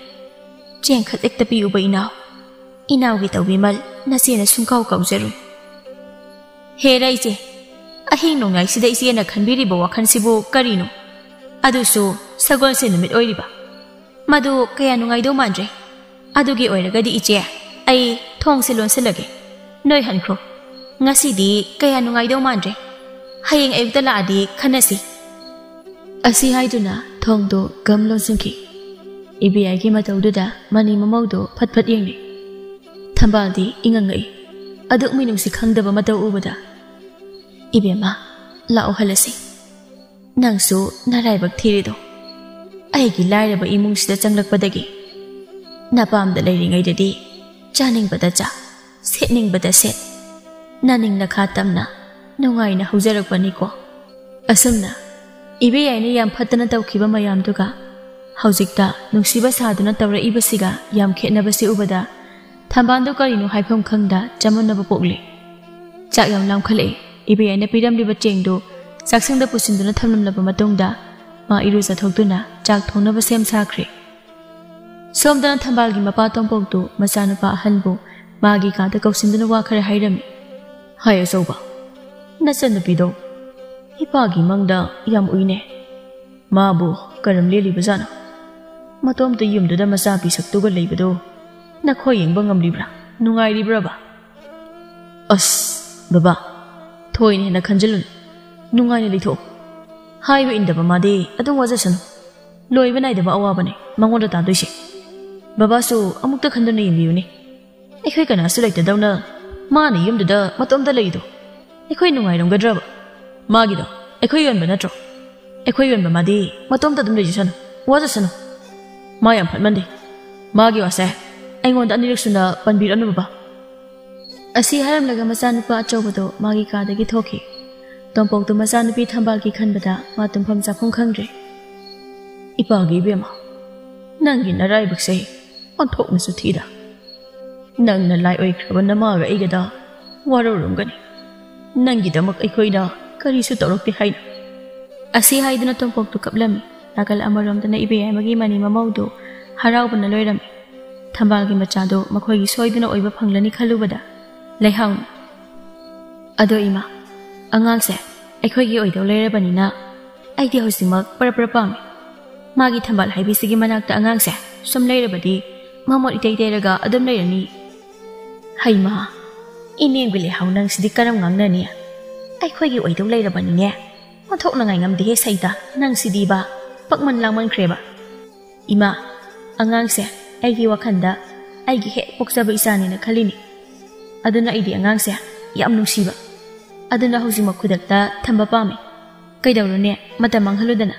ꯆꯦꯡ ꯈꯖꯤꯛꯇ ꯄꯤꯌꯨꯕ ꯏꯅꯥꯎ꯫ ꯏꯅꯥꯎꯒꯤ ꯇꯧꯕꯤꯃꯜ ꯅꯆꯦꯅ ꯁꯨꯡꯀꯥꯎ ꯀꯥꯎꯖꯔꯣꯏ꯫" "ꯍꯦꯔꯥ ꯏꯆꯦ, ꯑꯍꯤꯡ ꯅꯣꯡꯌꯥꯏꯁꯤꯗ ꯏꯆꯦꯅ ꯈꯟꯕꯤꯔꯤꯕ ꯋꯥꯈꯜꯁꯤꯕꯨ ꯀꯔꯤꯅꯣ? ꯑꯗꯨꯁꯨ ꯁꯒꯣꯜꯁꯦꯟ ꯅꯨꯃꯤꯠ ꯑꯣꯏꯔꯤꯕ꯫ ꯃꯗꯨ ꯀꯌꯥ ꯅꯨꯡꯉꯥꯏꯗꯧ ꯃꯥꯟꯗ꯭ꯔꯦ꯫ ꯑꯗꯨꯒꯤ ꯑꯣꯏꯔꯒꯗꯤ ꯏꯆꯦ, ꯑꯩ ꯊꯣꯡꯁꯦ ꯂꯣꯟꯁꯤꯜꯂꯒꯦ꯫ ꯅꯣꯏ ꯍꯟꯈ꯭ꯔꯣ꯫ ꯉꯁꯤꯗꯤ ꯀꯌꯥ ꯅꯨꯡꯉꯥꯏꯗꯧ ꯃꯥꯟꯗ꯭ꯔꯦ꯫ ꯍꯌꯦꯡ ꯑꯌꯨꯛꯇ ꯂꯥꯛꯑꯗꯤ ꯈꯟꯅꯁꯤ꯫" ꯑꯁꯤ ꯍꯥꯏꯗꯨꯅ ꯊꯣꯡꯗꯨ ꯒꯝ ꯂꯣꯟꯁꯤꯟꯈꯤ꯫ ꯏꯕꯦꯌꯥꯏꯒꯤ ꯃꯇꯧꯗꯨꯗ ꯃꯅꯤ ꯃꯃꯧꯗꯨ ꯐꯠ ꯐꯠ ꯌꯦꯡꯂꯤ꯫ ꯊꯝꯕꯥꯜꯗꯤ ꯏꯉꯛ ꯉꯛꯏ꯫ ꯑꯗꯨꯛ ꯃꯤꯅꯨꯡꯁꯤ ꯈꯪꯗꯕ ꯃꯇꯧ ꯎꯕꯗ, "ꯏꯕꯦꯝꯃ, ꯂꯥꯛꯑꯣ ꯍꯜꯂꯁꯤ꯫ ꯅꯪꯁꯨ ꯅꯔꯥꯏꯕꯛ ꯊꯤꯔꯤꯗꯣ꯫ ꯑꯩꯒꯤ ꯂꯥꯏꯔꯕ ꯏꯃꯨꯡꯁꯤꯗ ꯆꯪꯂꯛꯄꯗꯒꯤ ꯅꯄꯥꯝꯗ ꯂꯩꯔꯤꯉꯩꯗꯗꯤ ꯆꯥꯅꯤꯡꯕꯗ ꯆꯥ, ꯁꯦꯠꯅꯤꯡꯕꯗ ꯁꯦꯠ, ꯅꯅꯤꯡ ꯅꯈꯥ ꯇꯝꯅ ꯅꯨꯡꯉꯥꯏꯅ ꯍꯧꯖꯔꯛꯄꯅꯤꯀꯣ꯫" ꯑꯁꯨꯝꯅ ꯏꯕꯦꯌꯥꯏꯅ ꯌꯥꯝ ꯐꯠꯇꯅ ꯇꯧꯈꯤꯕ ꯃꯌꯥꯝꯗꯨꯒ ꯍꯧꯖꯤꯛꯇ ꯅꯨꯡꯁꯤꯕ ꯁꯥꯗꯨꯅ ꯇꯧꯔꯛꯏꯕꯁꯤꯒ ꯌꯥꯝ ꯈꯦꯠꯅꯕꯁꯤ ꯎꯕꯗ ꯊꯝꯕꯥꯜꯗꯣ ꯀꯔꯤꯅꯣ ꯍꯥꯏꯐꯝ ꯈꯪꯗ ꯆꯃꯝꯅꯕ ꯄꯣꯛꯂꯦ꯫ ꯆꯥꯛ ꯌꯥꯝ ꯂꯥꯝꯈꯠꯂꯛꯑꯦ꯫ ꯏꯕꯦꯌꯥꯏꯅ ꯄꯤꯔꯝꯂꯤꯕ ꯆꯦꯡꯗꯨ ꯆꯥꯛꯁꯪꯗ ꯄꯨꯁꯤꯟꯗꯨꯅ ꯊꯝꯂꯝꯂꯕ ꯃꯇꯨꯡꯗ ꯃꯥ ꯏꯔꯨꯖꯊꯣꯛꯇꯨꯅ ꯆꯥꯛ ꯊꯣꯡꯅꯕ ꯁꯦꯝ ꯁꯥꯈ꯭ꯔꯦ꯫ ꯁꯣꯝꯗꯅ ꯊꯝꯕꯥꯜꯒꯤ ꯃꯄꯥ ꯇꯣꯝꯄꯣꯛꯇꯨ ꯃꯆꯥꯅꯨꯄꯥ ꯑꯍꯟꯕꯨ ꯃꯥꯒꯤ ꯀꯥꯗ ꯀꯧꯁꯤꯟꯗꯨꯅ ꯋꯥ ꯈꯔ ꯍꯥꯏꯔꯝꯃꯤ꯫ "ꯍꯥꯏ ꯑꯆꯧꯕ, ꯅꯆꯟꯅꯨꯄꯤꯗꯣ ꯏꯄꯥꯒꯤ ꯃꯪꯗ ꯌꯥꯝ ꯎꯏꯅꯦ꯫ ꯃꯥꯕꯨ ꯀꯔꯝ ꯂꯦꯜꯂꯤꯕꯖꯥꯠꯅꯣ? ꯃꯇꯣꯝꯇ ꯌꯨꯝꯗꯨꯗ ꯃꯆꯥ ꯄꯤꯁꯛꯇꯨꯒ ꯂꯩꯕꯗꯣ ꯅꯈꯣꯏ ꯌꯦꯡꯕ ꯉꯝꯂꯤꯕ꯭ꯔꯥ? ꯅꯨꯡꯉꯥꯏꯔꯤꯕ꯭ꯔꯕ?" "ꯑꯁ, ꯕꯕꯥ, ꯊꯣꯏꯅ ꯍꯦꯟꯅ ꯈꯟꯖꯤꯜꯂꯨꯅꯨ꯫ ꯅꯨꯡꯉꯥꯏꯅ ꯂꯩꯊꯣꯛꯎ꯫ ꯍꯥꯏꯕ ꯏꯟꯗꯕ ꯃꯥꯗꯤ ꯑꯗꯨꯝ ꯋꯥꯖꯁꯅꯨ꯫ ꯂꯣꯏꯕ ꯅꯥꯏꯗꯕ ꯑꯋꯥꯕꯅꯦ ꯃꯉꯣꯟꯗ ꯇꯥꯗꯣꯏꯁꯦ꯫ ꯕꯕꯥꯁꯨ ꯑꯃꯨꯛꯇ ꯈꯟꯗꯨꯅ ꯌꯦꯡꯕꯤꯌꯨꯅꯦ꯫ ꯑꯩꯈꯣꯏ ꯀꯅꯥꯁꯨ ꯂꯩꯇꯗꯧꯅ ꯃꯥꯅ ꯌꯨꯝꯗꯨꯗ ꯃꯇꯣꯝꯇ ꯂꯩꯔꯤꯗꯣ ꯑꯩꯈꯣꯏ ꯅꯨꯡꯉꯥꯏꯔꯝꯒꯗ꯭ꯔꯕ? ꯃꯥꯒꯤꯗꯣ ꯑꯩꯈꯣꯏ ꯌꯣꯟꯕ ꯅꯠꯇ꯭ꯔꯣ? ꯑꯩꯈꯣꯏ ꯌꯣꯟꯕ ꯃꯥꯗꯤ ꯃꯇꯣꯝꯇ ꯑꯗꯨꯝ ꯂꯩꯖꯁꯅꯨ, ꯋꯥꯖꯁꯅꯨ꯫ ꯃꯥ ꯌꯥꯝ ꯐꯠꯃꯟꯗꯦ꯫ ꯃꯥꯒꯤ ꯋꯥꯁꯦ ꯑꯩꯉꯣꯟꯗ ꯑꯅꯤꯔꯛ ꯁꯨꯅ ꯄꯟꯕꯤꯔꯛꯅꯨ, ꯕꯕꯥ꯫" ꯑꯁꯤ ꯍꯥꯏꯔꯝꯂꯒ ꯃꯆꯥꯅꯨꯄꯥ ꯑꯆꯧꯕꯗꯣ ꯃꯥꯒꯤ ꯀꯥꯗꯒꯤ ꯊꯣꯛꯈꯤ꯫ ꯇꯣꯝꯄꯣꯛꯇꯨ ꯃꯆꯥꯅꯨꯄꯤ ꯊꯝꯕꯥꯜꯒꯤ ꯈꯟꯕꯗ ꯃꯥ ꯇꯨꯝꯐꯝ ꯆꯥꯐꯝ ꯈꯪꯗ꯭ꯔꯦ꯫ "ꯏꯄꯥꯒꯤ ꯏꯕꯦꯝꯃ, ꯅꯪꯒꯤ ꯅꯔꯥꯏꯕꯛꯁꯦ ꯑꯣꯟꯊꯣꯛꯅꯁꯨ ꯊꯤꯗ꯫ ꯅꯪꯅ ꯂꯥꯏ ꯑꯣꯏꯈ꯭ꯔꯕ ꯅꯃꯥꯒ ꯑꯩꯒꯗ ꯋꯥꯔꯧꯔꯝꯒꯅꯤ꯫ ꯅꯪꯒꯤꯗꯃꯛ ꯑꯩꯈꯣꯏꯅ ꯀꯔꯤꯁꯨ ꯇꯧꯔꯛꯇꯦ ꯍꯥꯏꯅ꯫" ꯑꯁꯤ ꯍꯥꯏꯗꯨꯅ ꯇꯣꯝꯄꯣꯛꯇꯨ ꯀꯞꯂꯝꯃꯤ꯫ ꯅꯥꯀꯜ ꯑꯃꯔꯣꯝꯗꯅ ꯏꯕꯦꯌꯥꯏꯃꯒꯤ ꯃꯅꯤ ꯃꯃꯧꯗꯨ ꯍꯔꯥꯎꯕꯅ ꯂꯣꯏꯔꯝꯃꯤ꯫ ꯊꯝꯕꯥꯜꯒꯤ ꯃꯆꯥꯗꯨ ꯃꯈꯣꯏꯒꯤ ꯁꯣꯏꯗꯅ ꯑꯣꯏꯕ ꯐꯪꯂꯅꯤ ꯈꯜꯂꯨꯕꯗ ꯂꯩꯍꯥꯎꯅꯤ꯫ "ꯑꯗꯣ ꯏꯃꯥ, ꯑꯉꯥꯡꯁꯦ ꯑꯩꯈꯣꯏꯒꯤ ꯑꯣꯏꯗꯧ ꯂꯩꯔꯕꯅꯤꯅ ꯑꯩꯗꯤ ꯍꯧꯖꯤꯛꯃꯛ ꯄꯔꯞ ꯄꯔꯞ ꯄꯥꯝꯃꯤ꯫ ꯃꯥꯒꯤ ꯊꯝꯕꯥꯜ ꯍꯥꯏꯕꯤꯁꯤꯒꯤ ꯃꯅꯥꯛꯇ ꯑꯉꯥꯡꯁꯦ ꯁꯨꯝ ꯂꯩꯔꯕꯗꯤ ꯃꯃꯣꯠ ꯏꯇꯩ ꯇꯩꯔꯒ ꯑꯗꯨꯝ ꯂꯩꯔꯅꯤ꯫" "ꯍꯩꯃꯥ, ꯏꯅꯦꯝꯒꯤ ꯂꯩꯍꯥꯎ ꯅꯪꯁꯤꯗꯤ ꯀꯔꯝ ꯉꯥꯡꯅꯅꯤ? ꯑꯩꯈꯣꯏꯒꯤ ꯑꯣꯏꯗꯧ ꯂꯩꯔꯕꯅꯤꯅꯦ꯫ ꯑꯣꯟꯊꯣꯛꯅꯉꯥꯏ ꯉꯝꯗꯦꯍꯦ ꯁꯩꯇ, ꯅꯪꯁꯤꯗꯤꯕ ꯄꯛꯃꯟ ꯂꯥꯡꯃꯟꯈ꯭ꯔꯦꯕ꯫" "ꯏꯃꯥ, ꯑꯉꯥꯡꯁꯦ ꯑꯩꯒꯤ ꯋꯥꯈꯜꯗ ꯑꯩꯒꯤ ꯍꯦꯛ ꯄꯣꯛꯆꯕ ꯏꯆꯥꯅꯦꯅ ꯈꯜꯂꯤꯅꯤ꯫ ꯑꯗꯨꯅ ꯑꯩꯗꯤ ꯑꯉꯥꯡꯁꯦ ꯌꯥꯝ ꯅꯨꯡꯁꯤꯕ꯫ ꯑꯗꯨꯅ ꯍꯧꯖꯤꯛꯃꯛ ꯈꯨꯗꯛꯇ ꯊꯝꯕ ꯄꯥꯝꯃꯤ꯫ ꯀꯩꯗꯧꯔꯨꯅꯦ, ꯃꯇꯝ ꯃꯥꯡꯍꯜꯂꯨꯗꯅ꯫"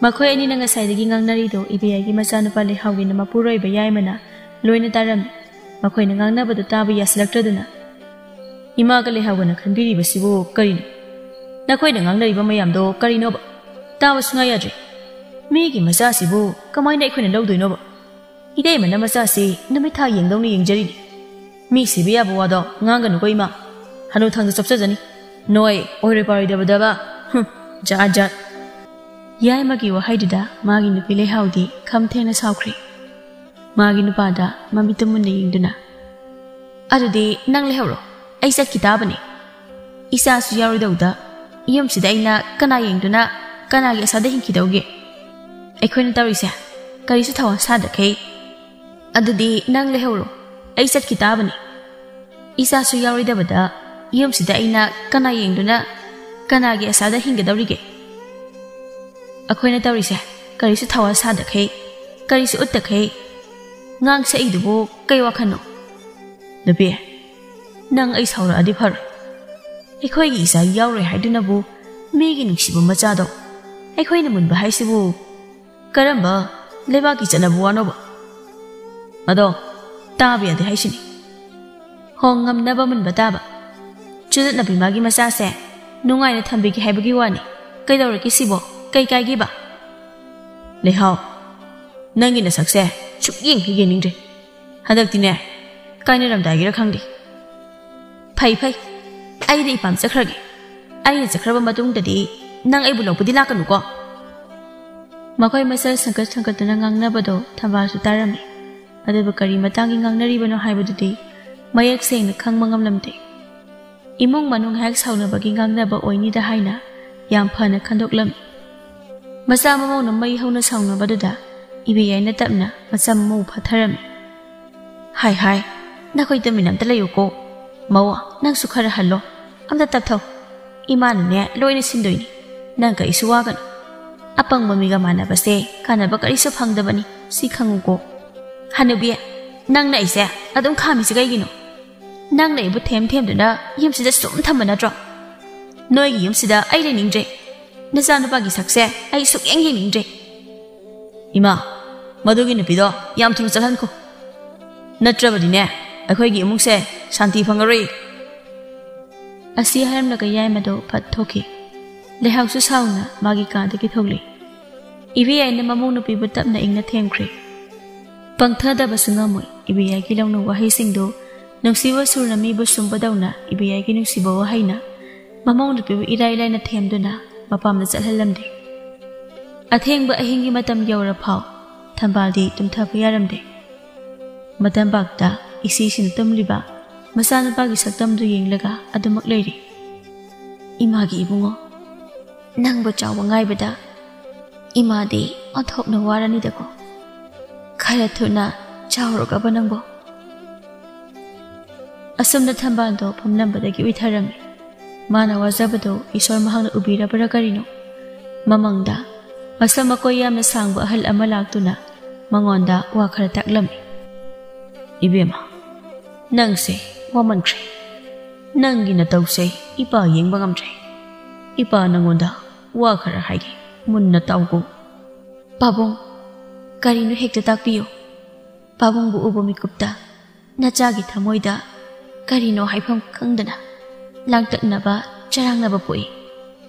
ꯃꯈꯣꯏ ꯑꯅꯤꯅ ꯉꯁꯥꯏꯗꯒꯤ ꯉꯥꯡꯅꯔꯤꯗꯣ ꯏꯕꯦꯌꯥꯏꯒꯤ ꯃꯆꯥꯅꯨꯄꯥ ꯂꯩꯍꯥꯎꯒꯤꯅ ꯃꯄꯨꯔꯣꯏꯕ ꯌꯥꯏꯃꯅ ꯂꯣꯏꯅ ꯇꯥꯔꯝꯃꯤ꯫ ꯃꯈꯣꯏꯅ ꯉꯥꯡꯅꯕꯗꯨ ꯇꯥꯕ ꯌꯥꯁꯤꯜꯂꯛꯇ꯭ꯔꯗꯨꯅ, "ꯏꯃꯥꯒ ꯂꯩꯍꯥꯎꯒꯅ ꯈꯟꯕꯤꯔꯤꯕꯁꯤꯕꯨ ꯀꯔꯤꯅꯣ? ꯅꯈꯣꯏꯅ ꯉꯥꯡꯅꯔꯤꯕ ꯃꯌꯥꯝꯗꯣ ꯀꯔꯤꯅꯣꯕ? ꯇꯥꯕ ꯁꯨꯡꯌꯥ ꯌꯥꯗ꯭ꯔꯦ꯫ ꯃꯤꯒꯤ ꯃꯆꯥꯁꯤꯕꯨ ꯀꯃꯥꯏꯅ ꯑꯩꯈꯣꯏꯅ ꯂꯧꯗꯣꯏꯅꯣꯕ?" ꯏꯇꯩꯃꯅ ꯃꯆꯥꯁꯤ ꯅꯨꯃꯤꯠ ꯊꯥ ꯌꯦꯡꯗꯧꯅ ꯌꯦꯡꯖꯔꯤꯅꯤ꯫ ꯃꯤ ꯁꯤꯕ ꯌꯥꯕ ꯋꯥꯗꯣ ꯉꯥꯡꯒꯅꯨꯀꯣ ꯏꯃꯥ꯫ ꯍꯅꯨ ꯊꯪꯗ ꯆꯞꯆꯖꯅꯤ꯫ ꯅꯣꯏ ꯑꯣꯏꯔꯣꯏ ꯄꯥꯔꯣꯏꯗꯕꯗꯕ꯫ ꯍꯨꯝ, ꯖꯥꯠ ꯖꯥꯠ꯫ ꯌꯥꯏꯃꯒꯤ ꯋꯥꯍꯩꯗꯨꯗ ꯃꯥꯒꯤ ꯅꯨꯄꯤ ꯂꯩꯍꯥꯎꯗꯤ ꯈꯝ ꯊꯦꯡꯅ ꯁꯥꯎꯈ꯭ꯔꯦ꯫ ꯃꯥꯒꯤ ꯅꯨꯄꯥꯗ ꯃꯃꯤꯠꯇꯨ ꯃꯨꯟꯅ ꯌꯦꯡꯗꯨꯅ, "ꯑꯗꯨꯗꯤ ꯅꯪ ꯂꯩꯍꯧꯔꯣ, ꯑꯩ ꯆꯠꯈꯤ ꯇꯥꯕꯅꯦ꯫ ꯏꯆꯥꯁꯨ ꯌꯥꯎꯔꯣꯏꯗꯧꯗ ꯌꯨꯝꯁꯤꯗ ꯑꯩꯅ ꯀꯅꯥ ꯌꯦꯡꯗꯨꯅ ꯀꯅꯥꯒꯤ ꯑꯁꯥꯗ ꯍꯤꯡꯈꯤꯗꯧꯒꯦ? ꯑꯩꯈꯣꯏꯅ ꯇꯧꯔꯤꯁꯦ ꯀꯔꯤꯁꯨ ꯊꯋꯥ ꯁꯥꯗꯈꯩ꯫ ꯑꯗꯨꯗꯤ ꯅꯪ ꯂꯩꯍꯧꯔꯣ, ꯑꯩ ꯆꯠꯈꯤ ꯇꯥꯕꯅꯤ꯫ ꯏꯆꯥꯁꯨ ꯌꯥꯎꯔꯣꯏꯗꯕꯗ ꯌꯨꯝꯁꯤꯗ ꯑꯩꯅ ꯀꯅꯥ ꯌꯦꯡꯗꯨꯅ ꯀꯅꯥꯒꯤ ꯑꯁꯥꯗ ꯍꯤꯡꯒꯗꯧꯔꯤꯒꯦ? ꯑꯩꯈꯣꯏꯅ ꯇꯧꯔꯤꯁꯦ ꯀꯔꯤꯁꯨ ꯊꯋꯥ ꯁꯥꯗꯈꯩ, ꯀꯔꯤꯁꯨ ꯎꯠꯇꯈꯩ ꯉꯥꯡꯁꯛꯏꯗꯨꯕꯨ ꯀꯩ ꯋꯥꯈꯜꯅꯣ? ꯅꯨꯄꯤ, ꯅꯪ ꯑꯩ ꯁꯥꯎꯔꯛꯑꯗꯤ ꯐꯔꯣꯏ꯫ ꯑꯩꯈꯣꯏꯒꯤ ꯏꯆꯥ ꯌꯥꯎꯔꯣꯏ ꯍꯥꯏꯗꯨꯅꯕꯨ ꯃꯤꯒꯤ ꯅꯨꯡꯁꯤꯕ ꯃꯆꯥꯗꯣ ꯑꯩꯈꯣꯏꯅ ꯃꯨꯟꯕ ꯍꯥꯏꯁꯤꯕꯨ ꯀꯔꯝꯕ ꯂꯩꯕꯥꯛꯀꯤ ꯆꯠꯅꯕ ꯋꯥꯅꯣꯕ? ꯑꯗꯣ ꯇꯥꯕ ꯌꯥꯗꯦ ꯍꯥꯏꯁꯤꯅꯤ꯫ ꯍꯣꯡ ꯉꯝꯅꯕ ꯃꯨꯟꯕ ꯇꯥꯕ꯫ ꯆꯨꯅꯠꯅꯕꯤ ꯃꯥꯒꯤ ꯃꯆꯥꯁꯦ ꯅꯨꯡꯉꯥꯏꯅ ꯊꯝꯕꯤꯒꯦ ꯍꯥꯏꯕꯒꯤ ꯋꯥꯅꯤ꯫ ꯀꯩꯗꯧꯔꯒꯦ ꯁꯤꯕꯣ? ꯀꯩ ꯀꯥꯏꯒꯦꯕ? ꯂꯩꯍꯥꯎ, ꯅꯪꯒꯤ ꯅꯁꯛꯁꯦ ꯁꯨꯛꯌꯦꯡ ꯍꯦꯛ ꯌꯦꯡꯅꯤꯡꯗ꯭ꯔꯦ꯫ ꯍꯟꯗꯛꯇꯤꯅꯦ, ꯀꯥꯏꯅꯔꯝꯗꯥꯏꯒꯤꯔ ꯈꯪꯗꯦ꯫ ꯐꯩ ꯐꯩ, ꯑꯩꯗꯤ ꯏꯄꯥꯝ ꯆꯠꯈ꯭ꯔꯒꯦ꯫ ꯑꯩꯅ ꯆꯠꯈ꯭ꯔꯕ ꯃꯇꯨꯡꯗꯗꯤ ꯅꯪ ꯑꯩꯕꯨ ꯂꯧꯕꯗꯤ ꯂꯥꯛꯀꯅꯨꯀꯣ꯫ ꯃꯈꯣꯏ ꯃꯁꯦꯜ ꯁꯪꯀꯠ ꯁꯪꯀꯠꯇꯨꯅ ꯉꯥꯡꯅꯕꯗꯣ ꯊꯝꯕꯥꯜꯁꯨ ꯇꯥꯔꯝꯃꯤ꯫ ꯑꯗꯨꯕꯨ ꯀꯔꯤ ꯃꯇꯥꯡꯒꯤ ꯉꯥꯡꯅꯔꯤꯕꯅꯣ ꯍꯥꯏꯕꯗꯨꯗꯤ ꯃꯌꯦꯛ ꯁꯦꯡꯅ ꯈꯪꯕ ꯉꯝꯂꯝꯗꯦ꯫ ꯏꯃꯨꯡ ꯃꯅꯨꯡ ꯉꯥꯏꯍꯥꯛ ꯁꯥꯎꯅꯕꯒꯤ ꯉꯥꯡꯅꯕ ꯑꯣꯏꯅꯤꯗ ꯍꯥꯏꯅ ꯌꯥꯝ ꯐꯅ ꯈꯟꯗꯣꯛꯂꯝꯃꯤ꯫ ꯃꯆꯥ ꯃꯃꯧꯅ ꯃꯩ ꯍꯧꯅ ꯁꯥꯎꯅꯕꯗꯨꯗ ꯏꯕꯦꯌꯥꯏꯅ ꯇꯞꯅ ꯃꯆꯥ ꯃꯃꯧ ꯐꯥꯊꯔꯝꯃꯤ꯫ "ꯍꯥꯏ ꯍꯥꯏ, ꯅꯈꯣꯏ ꯇꯨꯃꯤꯟ ꯑꯝꯇ ꯂꯩꯌꯨꯀꯣ꯫ ꯃꯧ, ꯅꯪꯁꯨ ꯈꯔ ꯍꯜꯂꯣ꯫ ꯑꯝꯇ ꯇꯞꯊꯧ꯫ ꯏꯃꯥꯅꯅꯦ ꯂꯣꯏꯅ ꯁꯤꯟꯗꯣꯏꯅꯤ꯫ ꯅꯪ ꯀꯔꯤꯁꯨ ꯋꯥꯒꯅꯨ꯫ ꯑꯄꯪꯕ ꯃꯤꯒ ꯃꯥꯟꯅꯕꯁꯦ ꯀꯥꯟꯅꯕ ꯀꯔꯤꯁꯨ ꯐꯪꯗꯕꯅꯤ, ꯁꯤ ꯈꯪꯉꯨꯀꯣ꯫ ꯍꯅꯨꯕꯤ, ꯅꯪꯅ ꯑꯩꯁꯦ ꯑꯗꯨꯝ ꯈꯥꯝꯃꯤꯁꯦ ꯀꯩꯒꯤꯅꯣ? ꯅꯪꯅ ꯑꯩꯕꯨ ꯊꯦꯝ ꯊꯦꯝꯗꯨꯅ ꯌꯨꯝꯁꯤꯗ ꯁꯨꯝ ꯊꯝꯕ ꯅꯠꯇ꯭ꯔꯣ? ꯅꯣꯏꯒꯤ ꯌꯨꯝꯁꯤꯗ ꯑꯩ ꯂꯩꯅꯤꯡꯗ꯭ꯔꯦ꯫ ꯅꯆꯥꯅꯨꯄꯥꯒꯤ ꯁꯛꯁꯦ ꯑꯩ ꯁꯨꯛꯌꯦꯡ ꯌꯦꯡꯅꯤꯡꯗ꯭ꯔꯦ꯫" "ꯏꯃꯥ, ꯃꯗꯨꯒꯤ ꯅꯨꯄꯤꯗꯣ ꯌꯥꯝ ꯊꯨꯅ ꯆꯠꯍꯟꯈꯣ꯫ ꯅꯠꯇ꯭ꯔꯕꯗꯤꯅꯦ, ꯑꯩꯈꯣꯏꯒꯤ ꯏꯃꯨꯡꯁꯦ ꯁꯥꯟꯇꯤ ꯐꯪꯉꯔꯣꯏ꯫" ꯑꯁꯤ ꯍꯥꯏꯔꯝꯂꯒ ꯌꯥꯏꯃꯗꯣ ꯐꯠ ꯊꯣꯛꯈꯤ꯫ ꯂꯩꯍꯥꯎꯁꯨ ꯁꯥꯎꯅ ꯃꯥꯒꯤ ꯀꯥꯗꯒꯤ ꯊꯣꯛꯂꯛꯏ꯫ ꯏꯕꯦꯌꯥꯏꯅ ꯃꯃꯧ ꯅꯨꯄꯤꯕꯨ ꯇꯞꯅ ꯏꯪꯅ ꯊꯦꯝꯈ꯭ꯔꯦ꯫ ꯄꯪꯊꯗꯕꯁꯨ ꯉꯝꯃꯣꯏ꯫ ꯏꯕꯦꯌꯥꯏꯒꯤ ꯂꯧꯅ ꯋꯥꯍꯩꯁꯤꯡꯗꯨ ꯅꯨꯡꯁꯤꯕ ꯁꯨꯔꯅ ꯃꯤꯕꯨ ꯁꯨꯝꯕꯗꯧꯅ ꯏꯕꯦꯌꯥꯏꯒꯤ ꯅꯨꯡꯁꯤꯕ ꯋꯥꯍꯩꯅ ꯃꯃꯧ ꯅꯨꯄꯤꯕꯨ ꯏꯔꯥꯏ ꯂꯥꯏꯅ ꯊꯦꯝꯗꯨꯅ ꯃꯄꯥꯝꯗ ꯆꯠꯍꯜꯂꯝꯗꯦ꯫ ꯑꯊꯦꯡꯕ ꯑꯍꯤꯡꯒꯤ ꯃꯇꯝ ꯌꯧꯔ ꯐꯥꯎ ꯊꯝꯕꯥꯜꯗꯤ ꯇꯨꯝꯊꯕ ꯌꯥꯔꯝꯗꯦ꯫ ꯃꯇꯝꯄꯥꯛꯇ ꯏꯁꯤꯁꯤꯅ ꯇꯨꯝꯂꯤꯕ ꯃꯆꯥꯅꯨꯄꯥꯒꯤ ꯁꯛꯇꯝꯗꯨ ꯌꯦꯡꯂꯒ ꯑꯗꯨꯃꯛ ꯂꯩꯔꯤ꯫ "ꯏꯃꯥꯒꯤ ꯏꯕꯨꯡꯉꯣ, ꯅꯪꯕꯨ ꯆꯥꯎꯕ ꯉꯥꯏꯕꯗ ꯏꯃꯥꯗꯤ ꯑꯣꯟꯊꯣꯛꯅ ꯋꯥꯔꯅꯤꯗꯀꯣ꯫ ꯈꯔ ꯊꯨꯅ ꯆꯥꯎꯔꯒꯕ ꯅꯪꯕꯨ?" ꯑꯁꯨꯝꯅ ꯊꯝꯕꯥꯜꯗꯣ ꯐꯝꯂꯝꯕꯗꯒꯤ ꯎꯏꯊꯔꯝꯃꯤ꯫ ꯃꯥꯅ ꯋꯥꯖꯕꯗꯣ ꯏꯁꯣꯔ ꯃꯍꯥꯛꯅ ꯎꯕꯤꯔꯕ꯭ꯔꯥ ꯀꯔꯤꯅꯣ? ꯃꯃꯪꯗ ꯃꯁꯝ ꯃꯀꯣꯏ ꯌꯥꯝꯅ ꯁꯥꯡꯕ ꯑꯍꯜ ꯑꯃ ꯂꯥꯛꯇꯨꯅ ꯃꯉꯣꯟꯗ ꯋꯥ ꯈꯔ ꯇꯥꯛꯂꯝꯃꯤ꯫ "ꯏꯕꯦꯝꯃ, ꯅꯪꯁꯦ ꯋꯥꯃꯟꯈ꯭ꯔꯦ꯫ ꯅꯪꯒꯤ ꯅꯇꯧꯁꯦ ꯏꯄꯥ ꯌꯦꯡꯕ ꯉꯝꯗ꯭ꯔꯦ꯫ ꯏꯄꯥ ꯅꯪꯉꯣꯟꯗ ꯋꯥ ꯈꯔ ꯍꯥꯏꯒꯦ, ꯃꯨꯟꯅ ꯇꯥꯎꯀꯣ꯫" "ꯄꯥꯕꯨꯡ, ꯀꯔꯤꯅꯣ ꯍꯦꯛꯇ ꯇꯥꯛꯄꯤꯌꯨ꯫" ꯄꯥꯕꯨꯡꯕꯨ ꯎꯕ ꯃꯤꯀꯨꯞꯇ ꯅꯆꯥꯒꯤ ꯊꯃꯣꯏꯗ ꯀꯔꯤꯅꯣ ꯍꯥꯏꯐꯝ ꯈꯪꯗꯅ ꯂꯥꯡꯇꯛꯅꯕ, ꯆꯔꯥꯡꯅꯕ ꯄꯣꯛꯏ꯫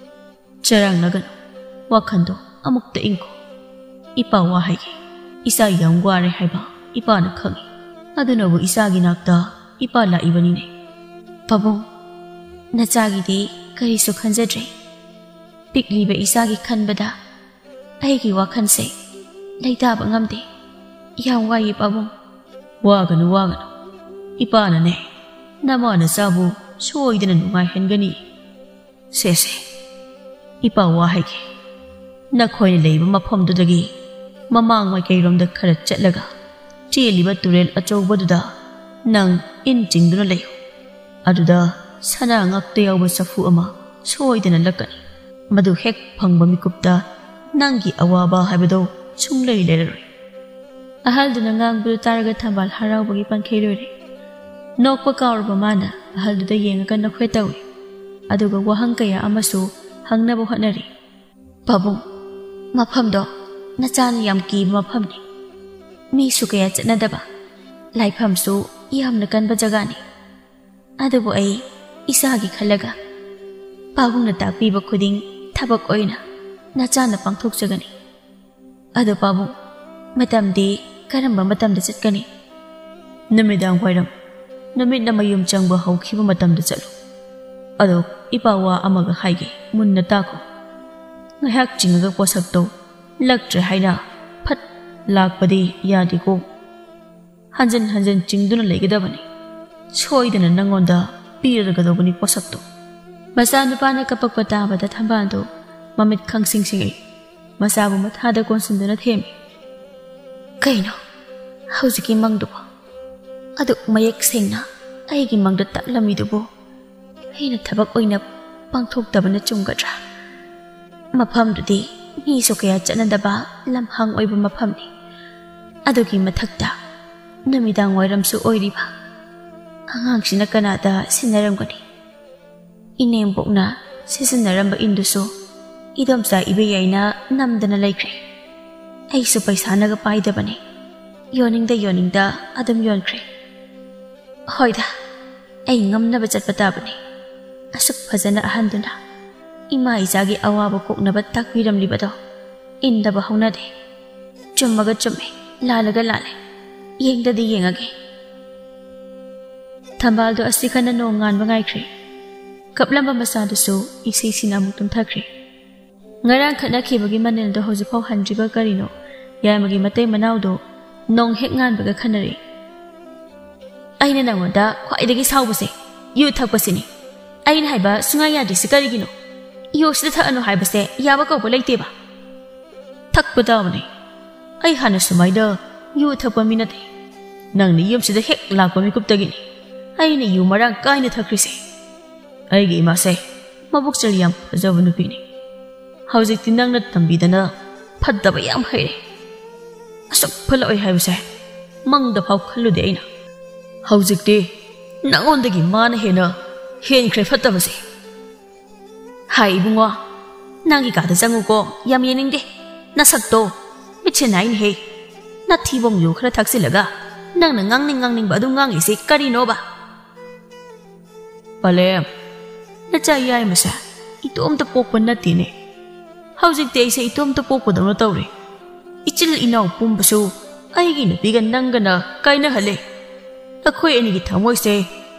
"ꯆꯔꯥꯡꯅꯒꯅꯨ, ꯋꯥꯈꯜꯗꯣ ꯑꯃꯨꯛꯇ ꯏꯪꯈꯣ꯫ ꯏꯄꯥ ꯋꯥ ꯍꯥꯏꯒꯦ, ꯏꯆꯥ ꯌꯥꯝ ꯋꯥꯔꯦ ꯍꯥꯏꯕ ꯏꯄꯥꯅ ꯈꯪꯏ꯫ ꯑꯗꯨꯅꯕꯨ ꯏꯆꯥꯒꯤ ꯅꯥꯛꯇ ꯏꯄꯥ ꯂꯥꯛꯏꯕꯅꯤꯅꯦ꯫" "ꯄꯥꯕꯨꯡ, ꯅꯆꯥꯒꯤꯗꯤ ꯀꯔꯤꯁꯨ ꯈꯟꯖꯗ꯭ꯔꯦ꯫ ꯄꯤꯛꯂꯤꯕ ꯏꯆꯥꯒꯤ ꯈꯟꯕꯗ ꯑꯩꯒꯤ ꯋꯥꯈꯜꯁꯦ ꯂꯩꯇꯥꯕ ꯉꯝꯗꯦ꯫ ꯌꯥꯝ ꯋꯥꯏꯌꯦ ꯄꯥꯕꯨꯡ꯫" "ꯋꯥꯒꯅꯨ, ꯋꯥꯒꯅꯨ꯫ ꯏꯄꯥꯅꯅꯦ, ꯅꯃꯥ ꯅꯆꯥꯕꯨ ꯁꯣꯏꯗꯅ ꯅꯨꯡꯉꯥꯏꯍꯟꯒꯅꯤ꯫ ꯁꯦ, ꯁꯦ, ꯏꯄꯥ ꯋꯥ ꯍꯥꯏꯒꯦ꯫ ꯅꯈꯣꯏꯅ ꯂꯩꯕ ꯃꯐꯝꯗꯨꯗꯒꯤ ꯃꯃꯥꯡ ꯃꯥꯏꯀꯩꯔꯣꯝꯗ ꯈꯔ ꯆꯠꯂꯒ ꯆꯦꯜꯂꯤꯕ ꯇꯨꯔꯦꯜ ꯑꯆꯧꯕꯗꯨꯗ ꯅꯪ ꯏꯟ ꯆꯤꯡꯗꯨꯅ ꯂꯩꯌꯨ꯫ ꯑꯗꯨꯗ ꯁꯅꯥ ꯉꯥꯛꯇ ꯌꯥꯎꯕ ꯆꯐꯨ ꯑꯃ ꯁꯣꯏꯗꯅ ꯂꯛꯀꯅꯤ꯫ ꯃꯗꯨ ꯍꯦꯛ ꯐꯪꯕ ꯃꯤꯀꯨꯞꯇ ꯅꯪꯒꯤ ꯑꯋꯥꯕ ꯍꯥꯏꯕꯗꯣ ꯁꯨꯡꯂꯩ ꯂꯩꯔꯔꯣꯏ꯫" ꯑꯍꯜꯗꯨꯅ ꯉꯥꯡꯕꯗꯨ ꯇꯥꯔꯒ ꯊꯝꯕꯥꯜ ꯍꯔꯥꯎꯕꯒꯤ ꯄꯟꯈꯩ ꯂꯣꯏꯔꯦ꯫ ꯅꯣꯛꯄ ꯀꯥꯎꯔꯕ ꯃꯥꯅ ꯑꯍꯜꯗꯨꯗ ꯌꯦꯡꯉꯒ ꯅꯣꯛꯐꯦꯠ ꯇꯧꯏ꯫ ꯑꯗꯨꯒ ꯋꯥꯍꯪ ꯀꯌꯥ ꯑꯃꯁꯨ ꯍꯪꯅꯕ ꯍꯣꯠꯅꯔꯤ꯫ "ꯄꯥꯕꯨꯡ, ꯃꯐꯝꯗꯣ ꯅꯆꯥꯅ ꯌꯥꯝ ꯀꯤꯕ ꯃꯐꯝꯅꯤ꯫ ꯃꯤꯁꯨ ꯀꯌꯥ ꯆꯠꯅꯗꯕ, ꯂꯥꯏꯐꯝꯁꯨ ꯌꯥꯝꯅ ꯀꯟꯕ ꯖꯒꯥꯅꯤ꯫ ꯑꯗꯨꯕꯨ ꯑꯩ ꯏꯆꯥꯒꯤ ꯈꯜꯂꯒ ꯄꯥꯕꯨꯡꯅ ꯇꯥꯛꯄꯤꯕ ꯈꯨꯗꯤꯡ ꯊꯕꯛ ꯑꯣꯏꯅ ꯅꯆꯥꯅ ꯄꯥꯡꯊꯣꯛꯆꯒꯅꯤ꯫ ꯑꯗꯣ ꯄꯥꯕꯨꯡ, ꯃꯇꯝꯗꯤ ꯀꯔꯝꯕ ꯃꯇꯝꯗ ꯆꯠꯀꯅꯤ? ꯅꯨꯃꯤꯗꯥꯡ ꯋꯥꯏꯔꯝ, ꯅꯨꯃꯤꯠꯅ ꯃꯌꯨꯝ ꯆꯪꯕ ꯍꯧꯈꯤꯕ ꯃꯇꯝꯗ ꯆꯠꯂꯨ꯫ ꯑꯗꯣ ꯏꯄꯥ ꯋꯥ ꯑꯃꯒ ꯍꯥꯏꯒꯦ, ꯃꯨꯟꯅ ꯇꯥꯈꯣ꯫ ꯉꯥꯏꯍꯥꯛ ꯆꯤꯡꯉꯒ ꯄꯣꯠꯁꯛꯇꯣ ꯂꯛꯇ꯭ꯔꯦ ꯍꯥꯏꯅ ꯐꯠ ꯂꯥꯛꯄꯗꯤ ꯌꯥꯗꯦꯀꯣ꯫ ꯍꯟꯖꯤꯟ ꯍꯟꯖꯤꯟ ꯆꯤꯡꯗꯨꯅ ꯂꯩꯒꯗꯕꯅꯤ꯫ ꯁꯣꯏꯗꯅ ꯅꯪꯉꯣꯟꯗ ꯄꯤꯔꯒꯗꯧꯕꯅꯤ ꯄꯣꯠꯁꯛꯇꯣ꯫ ꯃꯆꯥꯅꯨꯄꯥꯅ ꯀꯞꯄꯛꯄ ꯇꯥꯕꯗ ꯊꯝꯕꯥꯜꯗꯣ ꯃꯃꯤꯠ ꯈꯪꯁꯤꯡ ꯁꯤꯡꯏ꯫ ꯃꯆꯥꯕꯨ ꯃꯊꯥꯗ ꯀꯣꯟꯁꯤꯟꯗꯨꯅ ꯊꯦꯝꯃꯤ꯫ ꯀꯩꯅꯣ ꯍꯧꯖꯤꯛꯀꯤ ꯃꯪꯗꯨꯕꯣ? ꯑꯗꯨꯛ ꯃꯌꯦꯛ ꯁꯦꯡꯅ ꯑꯩꯒꯤ ꯃꯪꯗ ꯇꯥꯛꯂꯝꯃꯤꯗꯨꯕꯨ ꯑꯩꯅ ꯊꯕꯛ ꯑꯣꯏꯅ ꯄꯥꯡꯊꯣꯛꯇꯕꯅ ꯆꯨꯝꯒꯗ꯭ꯔꯥ? ꯃꯐꯝꯗꯨꯗꯤ ꯃꯤꯁꯨ ꯀꯌꯥ ꯆꯠꯅꯗꯕ ꯂꯝꯍꯥꯡ ꯑꯣꯏꯕ ꯃꯐꯝꯅꯤ꯫ ꯑꯗꯨꯒꯤ ꯃꯊꯛꯇ ꯅꯨꯃꯤꯗꯥꯡ ꯋꯥꯏꯔꯝꯁꯨ ꯑꯣꯏꯔꯤꯕ꯫ ꯑꯉꯥꯡꯁꯤꯅ ꯀꯅꯥꯗ ꯁꯤꯟꯅꯔꯝꯒꯅꯤ? ꯏꯅꯦꯝꯕꯣꯛꯅ ꯁꯤꯖꯤꯟꯅꯔꯝꯕ ꯏꯟꯗꯨꯁꯨ ꯏꯗꯣꯝꯆꯥ ꯏꯕꯦꯌꯥꯏꯅ ꯅꯝꯗꯅ ꯂꯩꯈ꯭ꯔꯦ꯫ ꯑꯩꯁꯨ ꯄꯩꯁꯥꯅꯒ ꯄꯥꯏꯗꯕꯅꯤ꯫ ꯌꯣꯟꯅꯤꯡꯗ ꯌꯣꯟꯅꯤꯡꯗ ꯑꯗꯨꯝ ꯌꯣꯟꯈ꯭ꯔꯦ꯫ ꯍꯣꯏꯗ, ꯑꯩ ꯉꯝꯅꯕ ꯆꯠꯄ ꯇꯥꯕꯅꯤ꯫ ꯑꯁꯨꯛ ꯐꯖꯅ ꯑꯍꯟꯗꯨꯅ ꯏꯃꯥ ꯏꯆꯥꯒꯤ ꯑꯋꯥꯕ ꯀꯣꯛꯅꯕ ꯇꯥꯛꯄꯤꯔꯝꯂꯤꯕꯗꯣ ꯏꯟꯗꯕ ꯍꯧꯅꯗꯦ꯫ ꯆꯨꯝꯃꯒ ꯆꯨꯝꯃꯦ, ꯂꯥꯜꯂꯒ ꯂꯥꯜꯂꯦ꯫ ꯌꯦꯡꯗꯗꯤ ꯌꯦꯡꯉꯒꯦ꯫ ꯊꯝꯕꯥꯜꯗꯣ ꯑꯁꯤ ꯈꯟꯅ ꯅꯣꯡ ꯉꯥꯟꯕ ꯉꯥꯏꯈ꯭ꯔꯦ꯫ ꯀꯞꯂꯝꯕ ꯃꯆꯥꯗꯨꯁꯨ ꯏꯁꯩꯁꯤꯅ ꯑꯃꯨꯛ ꯇꯨꯝꯊꯈ꯭ꯔꯦ꯫ ꯉꯔꯥꯡ ꯈꯠꯅꯈꯤꯕꯒꯤ ꯃꯅꯤꯜꯗꯣ ꯍꯧꯖꯤꯛꯐꯥꯎ ꯍꯟꯗ꯭ꯔꯤꯕ ꯀꯔꯤꯅꯣ? ꯌꯥꯏꯃꯒꯤ ꯃꯇꯩ ꯃꯅꯥꯎꯗꯣ ꯅꯣꯡ ꯍꯦꯛ ꯉꯥꯟꯕꯒ ꯈꯟꯅꯔꯦ꯫ ꯑꯩꯅ ꯅꯪꯉꯣꯟꯗ ꯈ꯭ꯋꯥꯏꯗꯒꯤ ꯁꯥꯎꯕꯁꯦ ꯌꯨ ꯊꯛꯄꯁꯤꯅꯤ꯫ ꯑꯩꯅ ꯍꯥꯏꯕ ꯁꯨꯡꯌꯥ ꯌꯥꯗ꯭ꯔꯤꯁꯤ ꯀꯔꯤꯒꯤꯅꯣ? ꯌꯨ ꯁꯤꯗ ꯊꯛꯑꯅꯨ ꯍꯥꯏꯕꯁꯦ ꯌꯥꯕ ꯀꯧꯕ ꯂꯩꯇꯦꯕ꯫ ꯊꯛꯄ ꯇꯥꯕꯅꯤ꯫ ꯑꯩ ꯍꯥꯟꯅ ꯁꯨꯃꯥꯏꯅ ꯌꯨ ꯊꯛꯄ ꯃꯤ ꯅꯠꯇꯦ꯫ ꯅꯪꯅ ꯌꯨꯝꯁꯤꯗ ꯍꯦꯛ ꯂꯥꯛꯄ ꯃꯤꯀꯨꯞꯇꯒꯤꯅꯤ ꯑꯩꯅ ꯌꯨ ꯃꯔꯥꯡ ꯀꯥꯏꯅ ꯊꯛꯈ꯭ꯔꯤꯁꯦ꯫ ꯑꯩꯒꯤ ꯏꯃꯥꯁꯦ ꯃꯕꯨꯛ ꯆꯦꯜ ꯌꯥꯝ ꯐꯖꯕ ꯅꯨꯄꯤꯅꯤ꯫ ꯍꯧꯖꯤꯛꯇꯤ ꯅꯪꯅ ꯇꯝꯕꯤꯗꯅ ꯐꯠꯇꯕ ꯌꯥꯝ ꯍꯩꯔꯦ꯫ ꯑꯁꯨꯛ ꯐꯠꯂꯛꯑꯣꯏ ꯍꯥꯏꯕꯁꯦ ꯃꯪꯗ ꯐꯥꯎ ꯈꯜꯂꯨꯗꯦ ꯑꯩꯅ꯫ ꯍꯧꯖꯤꯛꯇꯤ ꯅꯉꯣꯟꯗꯒꯤ ꯃꯥꯅ ꯍꯦꯟꯅ ꯍꯦꯟꯈ꯭ꯔꯦ ꯐꯠꯇꯕꯁꯦ꯫ ꯍꯥꯏ ꯏꯕꯨꯡꯉꯣ, ꯅꯪꯒꯤ ꯀꯥꯗ ꯆꯪꯉꯨꯀꯣ, ꯌꯥꯝ ꯌꯦꯡꯅꯤꯡꯗꯦ꯫ ꯅꯁꯛꯇꯣ ꯃꯤꯠꯁꯦ ꯅꯥꯏꯅꯦꯍꯦ꯫ ꯅꯊꯤꯕꯣꯡ ꯌꯨ ꯈꯔ ꯊꯛꯆꯤꯜꯂꯒ ꯅꯪꯅ ꯉꯥꯡꯅꯤꯡ ꯉꯥꯡꯅꯤꯡꯕ ꯑꯗꯨꯝ ꯉꯥꯡꯉꯤꯁꯤ ꯀꯔꯤꯅꯣꯕ? ꯄꯂꯦꯝ, ꯅꯆꯥ ꯌꯥꯏꯃꯁꯦ ꯏꯇꯣꯝꯇ ꯄꯣꯛꯄ ꯅꯠꯇꯦꯅꯦ꯫ ꯍꯧꯖꯤꯛꯇꯤ ꯑꯩꯁꯦ ꯏꯇꯣꯝꯇ ꯄꯣꯛꯄꯗꯧꯅ ꯇꯧꯔꯦ꯫ ꯏꯆꯤꯜ ꯏꯅꯥꯎ ꯄꯨꯝꯕꯁꯨ ꯑꯩꯒꯤ ꯅꯨꯄꯤꯒ ꯅꯪꯒꯅ ꯀꯥꯏꯅꯍꯜꯂꯦ꯫ ꯑꯩꯈꯣꯏ ꯑꯅꯤꯒꯤ ꯊꯃꯣꯏꯁꯦ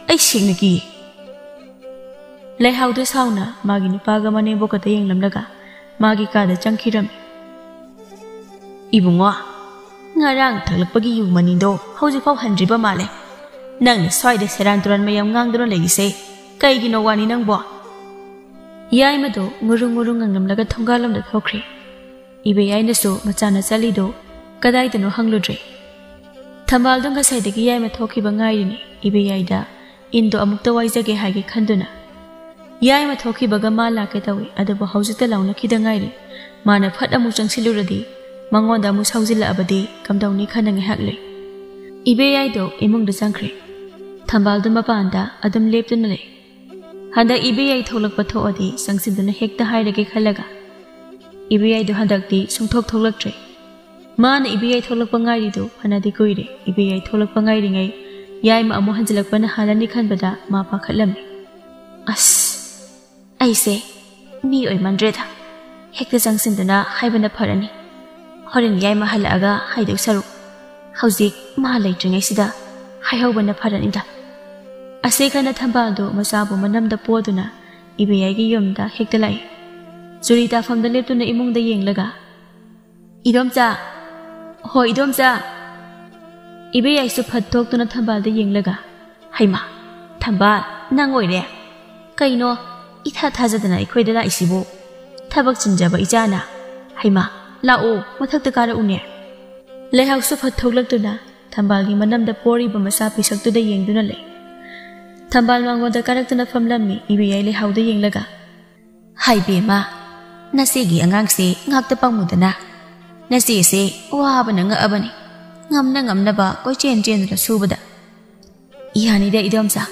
ꯑꯩ ꯁꯦꯡꯅ ꯀꯤ꯫ ꯂꯩꯍꯥꯎꯗ ꯁꯥꯎꯅ ꯃꯥꯒꯤ ꯅꯨꯄꯥꯒ ꯃꯅꯦꯝꯕꯣꯛꯀꯗ ꯌꯦꯡꯂꯝꯂꯒ ꯃꯥꯒꯤ ꯀꯥꯗ ꯆꯪꯈꯤꯔꯝꯃꯤ꯫ "ꯏꯕꯨꯡꯉꯣ, ꯉꯔꯥꯡ ꯊꯛꯂꯛꯄꯒꯤ ꯌꯨ ꯃꯅꯤꯗꯣ ꯍꯧꯖꯤꯛꯐꯥꯎ ꯍꯟꯗ꯭ꯔꯤꯕ ꯃꯥꯜꯂꯦ꯫ ꯅꯪꯅ ꯁ꯭ꯋꯥꯏꯗ ꯁꯦꯔꯥꯟ ꯇꯨꯔꯥꯟ ꯃꯌꯥꯝ ꯉꯥꯡꯗꯨꯅ ꯂꯩꯔꯤꯁꯦ ꯀꯩꯒꯤꯅꯣ ꯋꯥꯅꯤ ꯅꯪꯕꯣ?" ꯌꯥꯏꯃꯗꯣ ꯉꯨꯔꯨꯡ ꯉꯨꯔꯨꯡ ꯉꯪꯂꯝꯂꯒ ꯊꯣꯡꯒꯥꯜꯂꯣꯝꯗ ꯊꯣꯛꯈ꯭ꯔꯦ꯫ ꯏꯕꯦꯌꯥꯏꯅꯁꯨ ꯃꯆꯥꯅ ꯆꯠꯂꯤꯗꯣ ꯀꯗꯥꯏꯗꯅꯣ ꯍꯪꯂꯨꯗ꯭ꯔꯦ꯫ ꯊꯝꯕꯥꯜꯗꯣ ꯉꯁꯥꯏꯗꯒꯤ ꯌꯥꯏꯃ ꯊꯣꯛꯈꯤꯕ ꯉꯥꯏꯔꯤꯅꯤ꯫ ꯏꯕꯦꯌꯥꯏꯗ ꯏꯟꯗꯣ ꯑꯃꯨꯛꯇ ꯋꯥꯏꯖꯒꯦ ꯍꯥꯏꯒꯦ ꯈꯟꯗꯨꯅ꯫ ꯌꯥꯏꯃ ꯊꯣꯛꯈꯤꯕꯒ ꯃꯥ ꯂꯥꯛꯀꯦ ꯇꯧꯏ, ꯑꯗꯨꯕꯨ ꯍꯧꯖꯤꯛꯇ ꯂꯥꯎꯅꯈꯤꯗ ꯉꯥꯏꯔꯤ꯫ ꯃꯥꯅ ꯐꯠ ꯑꯃꯨꯛ ꯆꯪꯁꯤꯜꯂꯨꯔꯗꯤ ꯃꯉꯣꯟꯗ ꯑꯃꯨꯛ ꯁꯥꯎꯖꯤꯜꯂꯛꯑꯕꯗꯤ ꯀꯝꯗꯧꯅꯤ ꯈꯟꯅ ꯉꯥꯏꯍꯥꯛ ꯂꯩ꯫ ꯏꯕꯦꯌꯥꯏꯗꯣ ꯏꯃꯨꯡꯗ ꯆꯪꯈ꯭ꯔꯦ꯫ ꯊꯝꯕꯥꯜꯗꯣ ꯃꯄꯥꯟꯗ ꯑꯗꯨꯝ ꯂꯦꯞꯇꯨꯅ ꯂꯩ꯫ ꯍꯟꯗꯛ ꯏꯕꯦꯌꯥꯏ ꯊꯣꯛꯂꯛꯄ ꯊꯣꯛꯑꯗꯤ ꯆꯪꯁꯤꯟꯗꯨꯅ ꯍꯦꯛꯇ ꯍꯥꯏꯔꯒꯦ ꯈꯜꯂꯒ꯫ ꯏꯕꯦꯌꯥꯏꯗꯣ ꯍꯟꯗꯛꯇꯤ ꯁꯨꯡꯊꯣꯛ ꯊꯣꯛꯂꯛꯇ꯭ꯔꯦ꯫ ꯃꯥꯅ ꯏꯕꯦꯌꯥꯏ ꯊꯣꯛꯂꯛꯄ ꯉꯥꯏꯔꯤꯗꯨ ꯐꯅꯗꯤ ꯀꯨꯏꯔꯦ꯫ ꯏꯕꯦꯌꯥꯏ ꯊꯣꯛꯂꯛꯄ ꯉꯥꯏꯔꯤꯉꯩ ꯌꯥꯏꯃ ꯑꯃꯨꯛ ꯍꯟꯖꯤꯜꯂꯛꯄꯅ ꯍꯥꯜꯂꯅꯤ ꯈꯟꯕꯗ ꯃꯥ ꯄꯥꯈꯠꯂꯝꯃꯤ꯫ "ꯑꯁ, ꯑꯩꯁꯦ ꯃꯤ ꯑꯣꯏꯃꯟꯗ꯭ꯔꯦꯗ꯫ ꯍꯦꯛꯇ ꯆꯪꯁꯤꯟꯗꯨꯅ ꯍꯥꯏꯕꯅ ꯐꯔꯅꯤ꯫ ꯍꯣꯔꯦꯟ ꯌꯥꯏꯃ ꯍꯜꯂꯛꯑꯒ ꯍꯥꯏꯗꯧ ꯁꯔꯨꯛ ꯍꯧꯖꯤꯛ ꯃꯥ ꯂꯩꯇ꯭ꯔꯤꯉꯩꯁꯤꯗ ꯍꯥꯏꯍꯧꯕꯅ ꯐꯔꯅꯤꯗ꯫" ꯑꯁꯤ ꯈꯟꯅ ꯊꯝꯕꯥꯜꯗꯨ ꯃꯆꯥꯕꯨ ꯃꯅꯝꯗ ꯄꯣꯗꯨꯅ ꯏꯕꯦꯌꯥꯏꯒꯤ ꯌꯨꯝꯗ ꯍꯦꯛꯇ ꯂꯥꯛꯏ꯫ ꯆꯨꯔꯤ ꯇꯥꯐꯝꯗ ꯂꯦꯞꯇꯨꯅ ꯏꯃꯨꯡꯗ ꯌꯦꯡꯂꯒ, "ꯏꯗꯣꯝꯆꯥ! ꯍꯣ ꯏꯗꯣꯝꯆꯥ!" ꯏꯕꯦꯌꯥꯏꯁꯨ ꯐꯠ ꯊꯣꯛꯇꯨꯅ ꯊꯝꯕꯥꯜꯗ ꯌꯦꯡꯂꯒ, "ꯍꯩꯃꯥ, ꯊꯝꯕꯥꯜ, ꯅꯪ ꯑꯣꯏꯔꯦ? ꯀꯩꯅꯣ, ꯏꯊꯥ ꯊꯥꯖꯗꯅ ꯑꯩꯈꯣꯏꯗ ꯂꯥꯛꯏꯁꯤꯕꯨ? ꯊꯕꯛ ꯆꯤꯟꯖꯕ ꯏꯆꯥꯅ꯫ ꯍꯩꯃꯥ, ꯂꯥꯛꯑꯣ, ꯃꯊꯛꯇ ꯀꯥꯔꯛꯎꯅꯦ꯫" ꯂꯩꯍꯥꯎꯁꯨ ꯐꯠ ꯊꯣꯛꯂꯛꯇꯨꯅ ꯊꯝꯕꯥꯜꯒꯤ ꯃꯅꯝꯗ ꯄꯣꯔꯤꯕ ꯃꯆꯥ ꯄꯤꯁꯛꯇꯨꯗ ꯌꯦꯡꯗꯨꯅ ꯂꯩ꯫ ꯊꯝꯕꯥꯜ ꯃꯉꯣꯟꯗ ꯀꯥꯔꯛꯇꯨꯅ ꯐꯝꯂꯝꯃꯤ ꯏꯕꯦꯌꯥꯏ ꯂꯩꯍꯥꯎꯗ ꯌꯦꯡꯂꯒ, "ꯍꯥꯏ ꯕꯦꯝꯃ, ꯅꯆꯦꯒꯤ ꯑꯉꯥꯡꯁꯦ ꯉꯥꯛꯇ ꯄꯪꯉꯨꯗꯅ꯫ ꯅꯆꯦꯁꯦ ꯋꯥꯕꯅ ꯉꯛꯑꯕꯅꯤ꯫ ꯉꯝꯅ ꯉꯝꯅꯕ ꯀꯣꯏꯆꯦꯟ ꯆꯦꯟꯗꯨꯅ ꯁꯨꯕꯗ꯫" "ꯌꯥꯅꯤꯗ ꯏꯗꯣꯝꯆꯥ,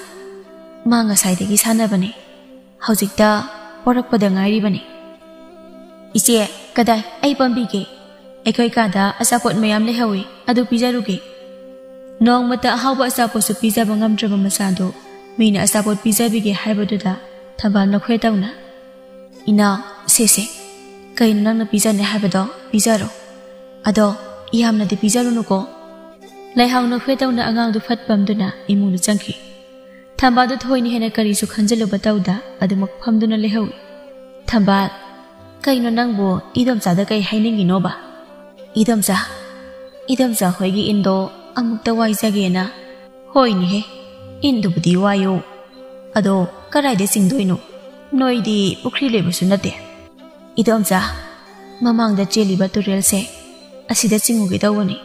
ꯃꯥ ꯉꯁꯥꯏꯗꯒꯤ ꯁꯥꯟꯅꯕꯅꯦ꯫ ꯍꯧꯖꯤꯛꯇ ꯄꯣꯔꯛꯄꯗ ꯉꯥꯏꯔꯤꯕꯅꯤ꯫" "ꯏꯆꯦ, ꯀꯗꯥꯏ, ꯑꯩ ꯄꯝꯕꯤꯒꯦ꯫ ꯑꯩꯈꯣꯏ ꯀꯥꯗ ꯑꯆꯥꯄꯣꯠ ꯃꯌꯥꯝ ꯂꯩꯍꯧꯏ, ꯑꯗꯨ ꯄꯤꯖꯔꯨꯒꯦ꯫" ꯅꯣꯡꯃꯇ ꯑꯍꯥꯎꯕ ꯑꯆꯥꯄꯣꯠꯁꯨ ꯄꯤꯖꯕ ꯉꯝꯗ꯭ꯔꯕ ꯃꯆꯥꯗꯨ ꯃꯤꯅ ꯑꯆꯥꯄꯣꯠ ꯄꯤꯖꯕꯤꯒꯦ ꯍꯥꯏꯕꯗꯨꯗ ꯊꯝꯕꯥꯜ ꯅꯈꯣꯏ ꯇꯧꯅ, "ꯏꯅꯥꯎ, ꯁꯦ ꯁꯦ, ꯀꯩꯅꯣ ꯅꯪꯅ ꯄꯤꯖꯅꯤ ꯍꯥꯏꯕꯗꯣ ꯄꯤꯖꯔꯣ꯫ ꯑꯗꯣ ꯌꯥꯝꯅꯗꯤ ꯄꯤꯖꯔꯨꯅꯨꯀꯣ꯫ ꯂꯩꯍꯥꯎ ꯅꯣꯛꯐꯦꯠ ꯇꯧꯅ ꯑꯉꯥꯡꯗꯨ ꯐꯠ ꯄꯝꯗꯨꯅ ꯏꯃꯨꯡꯗ ꯆꯪꯈꯤ꯫ ꯊꯝꯕꯥꯜꯗꯨ ꯊꯣꯏꯅ ꯍꯦꯟꯅ ꯀꯔꯤꯁꯨ ꯈꯟꯖꯤꯜꯂꯨꯕ ꯇꯧꯗ ꯑꯗꯨꯃꯛ ꯐꯝꯗꯨꯅ ꯂꯩꯍꯧꯏ꯫ "ꯊꯝꯕꯥꯜ, ꯀꯩꯅꯣ ꯅꯪꯕꯨ ꯏꯗꯣꯝꯆꯥꯗ ꯀꯩ ꯍꯥꯏꯅꯤꯡꯉꯤꯅꯣꯕ?" "ꯏꯗꯣꯝꯆꯥ, ꯏꯗꯣꯝꯆꯥ ꯍꯣꯏꯒꯤ ꯏꯟꯗꯣ ꯑꯃꯨꯛꯇ ꯋꯥꯏꯖꯒꯦꯅ"꯫ "ꯍꯣꯏꯅꯦꯍꯦ, ꯏꯟꯗꯨꯕꯨꯗꯤ ꯋꯥꯏꯌꯨ꯫ ꯑꯗꯣ ꯀꯗꯥꯏꯗ ꯆꯤꯡꯗꯣꯏꯅꯣ? ꯅꯣꯏꯗꯤ ꯄꯨꯈ꯭ꯔꯤ ꯂꯩꯕꯁꯨ ꯅꯠꯇꯦ"꯫ "ꯏꯗꯣꯝꯆꯥ, ꯃꯃꯥꯡꯗ ꯆꯦꯜꯂꯤꯕ ꯇꯨꯔꯦꯜꯁꯦ, ꯑꯁꯤꯗ ꯆꯤꯡꯉꯨꯒꯦ ꯇꯧꯕꯅꯤ"꯫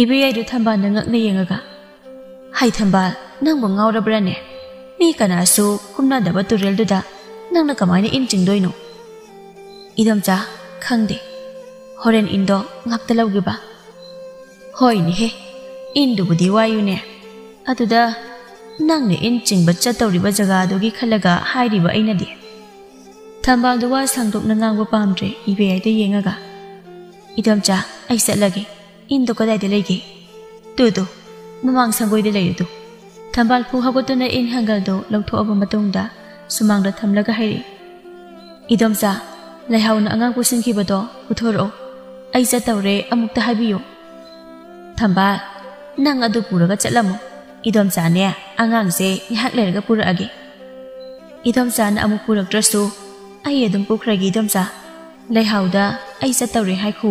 ꯏꯕꯦꯌꯥꯏꯗꯨ ꯊꯝꯕꯥꯜꯗ ꯉꯛꯅ ꯌꯦꯡꯉꯒ, "ꯍꯥꯏ ꯊꯝꯕꯥꯜ, ꯅꯪꯕꯨ ꯉꯥꯎꯔꯕ꯭ꯔꯥꯅꯦ? ꯃꯤ ꯀꯅꯥꯁꯨ ꯀꯨꯝꯅꯗꯕ ꯇꯨꯔꯦꯜꯗꯨꯗ ꯅꯪꯅ ꯀꯃꯥꯏꯅ ꯏꯟ ꯆꯤꯡꯗꯣꯏꯅꯣ?" "ꯏꯗꯣꯝꯆꯥ, ꯈꯪꯗꯦ꯫ ꯍꯣꯔꯦꯟ ꯏꯟꯗꯣ ꯉꯥꯛꯇ ꯂꯧꯒꯦꯕ"꯫ "ꯍꯣꯏꯅꯦꯍꯦ, ꯏꯟꯗꯨꯕꯨꯗꯤ ꯋꯥꯏꯌꯨꯅꯦ꯫ ꯑꯗꯨꯗ ꯅꯪꯅ ꯏꯟ ꯆꯤꯡꯕ ꯆꯠꯇꯧꯔꯤꯕ ꯖꯒꯥꯗꯨꯒꯤ ꯈꯜꯂꯒ ꯍꯥꯏꯔꯤꯕ ꯑꯩꯅꯗꯤ"꯫ ꯊꯝꯕꯥꯜꯗꯨ ꯋꯥ ꯁꯥꯡꯗꯣꯛꯅ ꯉꯥꯡꯕ ꯄꯥꯝꯗ꯭ꯔꯦ, ꯏꯕꯦꯌꯥꯏꯗ ꯌꯦꯡꯉꯒ꯫ "ꯏꯗꯣꯝꯆꯥ, ꯑꯩ ꯆꯠꯂꯒꯦ꯫ ꯏꯟꯗꯣ ꯀꯗꯥꯏꯗ ꯂꯩꯒꯦ?" "ꯇꯨ ꯇꯨ, ꯃꯃꯥꯡ ꯁꯪꯒꯣꯏꯗ ꯂꯩꯔꯦ ꯇꯨ"꯫ ꯊꯝꯕꯥꯜ ꯐꯨ ꯍꯧꯒꯠꯇꯨꯅ ꯏꯟ ꯍꯪꯒꯜꯗꯨ ꯂꯧꯊꯣꯛꯑꯕ ꯃꯇꯨꯡꯗ ꯁꯨꯃꯥꯡꯗ ꯊꯝꯂꯒ ꯍꯥꯏꯔꯛꯏ꯫ "ꯏꯗꯣꯝꯆꯥ, ꯂꯩꯍꯥꯎꯅ ꯑꯉꯥꯡ ꯄꯨꯁꯤꯟꯈꯤꯕꯗꯣ ꯄꯨꯊꯣꯔꯛꯑꯣ꯫ ꯑꯩ ꯆꯠꯇꯧꯔꯦ, ꯑꯃꯨꯛꯇ ꯍꯥꯏꯕꯤꯌꯨ"꯫ "ꯊꯝꯕꯥꯜ, ꯅꯪ ꯑꯗꯨ ꯄꯨꯔꯒ ꯆꯠꯂꯝꯃꯣ꯫ ꯏꯗꯣꯝꯆꯥꯅꯦ, ꯑꯉꯥꯡꯁꯦ ꯉꯥꯏꯍꯥꯛ ꯂꯩꯔꯒ ꯄꯨꯔꯛꯑꯒꯦ"꯫ "ꯏꯗꯣꯝꯆꯥꯅ ꯑꯃꯨꯛ ꯄꯨꯔꯛꯇ꯭ꯔꯁꯨ ꯑꯩ ꯑꯗꯨꯝ ꯄꯨꯈ꯭ꯔꯒꯦ ꯏꯗꯣꯝꯆꯥ꯫ ꯂꯩꯍꯥꯎꯗ ꯑꯩ ꯆꯠꯇꯧꯔꯦ ꯍꯥꯏꯈꯨ"꯫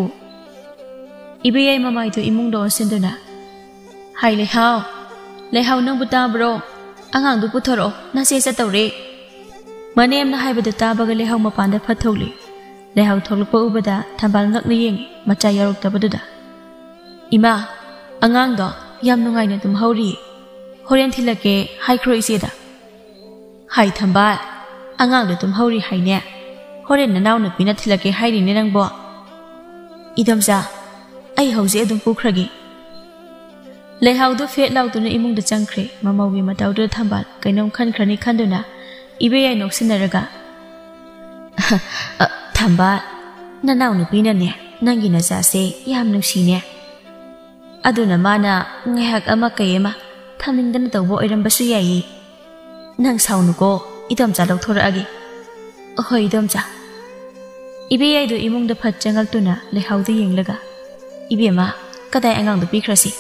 ꯏꯕꯦꯌꯥꯏ ꯃꯃꯥꯏꯗꯨ ꯏꯃꯨꯡꯗ ꯑꯣꯟꯁꯤꯟꯗꯨꯅ, "ꯍꯥꯏ ꯂꯩꯍꯥꯎ, ꯂꯩꯍꯥꯎ ꯅꯪꯕꯨ ꯇꯥꯕ꯭ꯔꯣ? ꯑꯉꯥꯡꯗꯨ ꯄꯨꯊꯣꯔꯛꯑꯣ, ꯅꯆꯦ ꯆꯠꯇꯧꯔꯦ"꯫ ꯃꯅꯦꯝꯅ ꯍꯥꯏꯕꯗꯨ ꯇꯥꯕꯒ ꯂꯩꯍꯥꯎ ꯃꯄꯥꯟꯗ ꯐꯠ ꯊꯣꯛꯂꯤ꯫ ꯂꯩꯍꯥꯎ ꯊꯣꯛꯂꯛꯄ ꯎꯕꯗ ꯊꯝꯕꯥꯜ ꯉꯛꯅ ꯌꯦꯡꯉꯤ, ꯃꯆꯥ ꯌꯥꯎꯔꯛꯇꯕꯗꯨꯗ꯫ "ꯏꯃꯥ, ꯑꯉꯥꯡꯗꯣ ꯌꯥꯝ ꯅꯨꯡꯉꯥꯏꯅ ꯇꯨꯝꯍꯧꯔꯤ꯫ ꯍꯣꯔꯦꯟ ꯊꯤꯜꯂꯛꯀꯦ ꯍꯥꯏꯈ꯭ꯔꯣ ꯏꯆꯦꯗ"꯫ "ꯍꯥꯏ ꯊꯝꯕꯥꯜ, ꯑꯉꯥꯡꯗꯣ ꯇꯨꯝꯍꯧꯔꯤ ꯍꯥꯏꯅꯦ? ꯍꯣꯔꯦꯟ ꯅꯅꯥꯎꯅꯨꯄꯤꯅ ꯊꯤꯜꯂꯛꯀꯦ ꯍꯥꯏꯔꯤꯅꯦ ꯅꯪꯕꯣ"꯫ "ꯏꯗꯣꯝꯆꯥ, ꯑꯩ ꯍꯧꯖꯤꯛ ꯑꯗꯨꯝ ꯄꯨꯈ꯭ꯔꯒꯦ"꯫ ꯂꯩꯍꯥꯎꯗꯨ ꯐꯦꯠ ꯂꯥꯎꯗꯨꯅ ꯏꯃꯨꯡꯗ ꯆꯪꯈ꯭ꯔꯦ꯫ ꯃꯃꯧꯒꯤ ꯃꯇꯧꯗꯨꯗ ꯊꯝꯕꯥꯜ ꯀꯩꯅꯣꯝ ꯈꯟꯈ꯭ꯔꯅꯤ ꯈꯟꯗꯨꯅ ꯏꯕꯦꯌꯥꯏ ꯅꯣꯛꯁꯤꯟꯅꯔꯒ, "ꯑ, ꯊꯝꯕꯥꯜ, ꯅꯅꯥꯎꯅꯨꯄꯤꯅꯅꯦ ꯅꯪꯒꯤ ꯅꯆꯥꯁꯦ ꯌꯥꯝ ꯅꯨꯡꯁꯤꯅꯦ꯫ ꯑꯗꯨꯅ ꯃꯥꯅ ꯉꯥꯏꯍꯥꯛ ꯑꯃ ꯀꯩ ꯑꯃ ꯊꯝꯅꯤꯡꯗꯅ ꯇꯧꯕ ꯑꯣꯏꯔꯝꯕꯁꯨ ꯌꯥꯏꯌꯦ꯫ ꯅꯪ ꯁꯥꯎꯅꯨꯀꯣ, ꯏꯗꯣꯝꯆꯥ ꯂꯧꯊꯣꯔꯛꯑꯒꯦ"꯫ "ꯍꯣꯏ ꯏꯗꯣꯝꯆꯥ"꯫ ꯏꯕꯦꯌꯥꯏꯗꯨ ꯏꯃꯨꯡꯗ ꯐꯠ ꯆꯪꯉꯛꯇꯨꯅ ꯂꯩꯍꯥꯎꯗ ꯌꯦꯡꯂꯒ, "ꯏꯕꯦꯝꯃ, ꯀꯗꯥꯏ ꯑꯉꯥꯡꯗꯣ ꯄꯤꯈ꯭ꯔꯁꯤ?"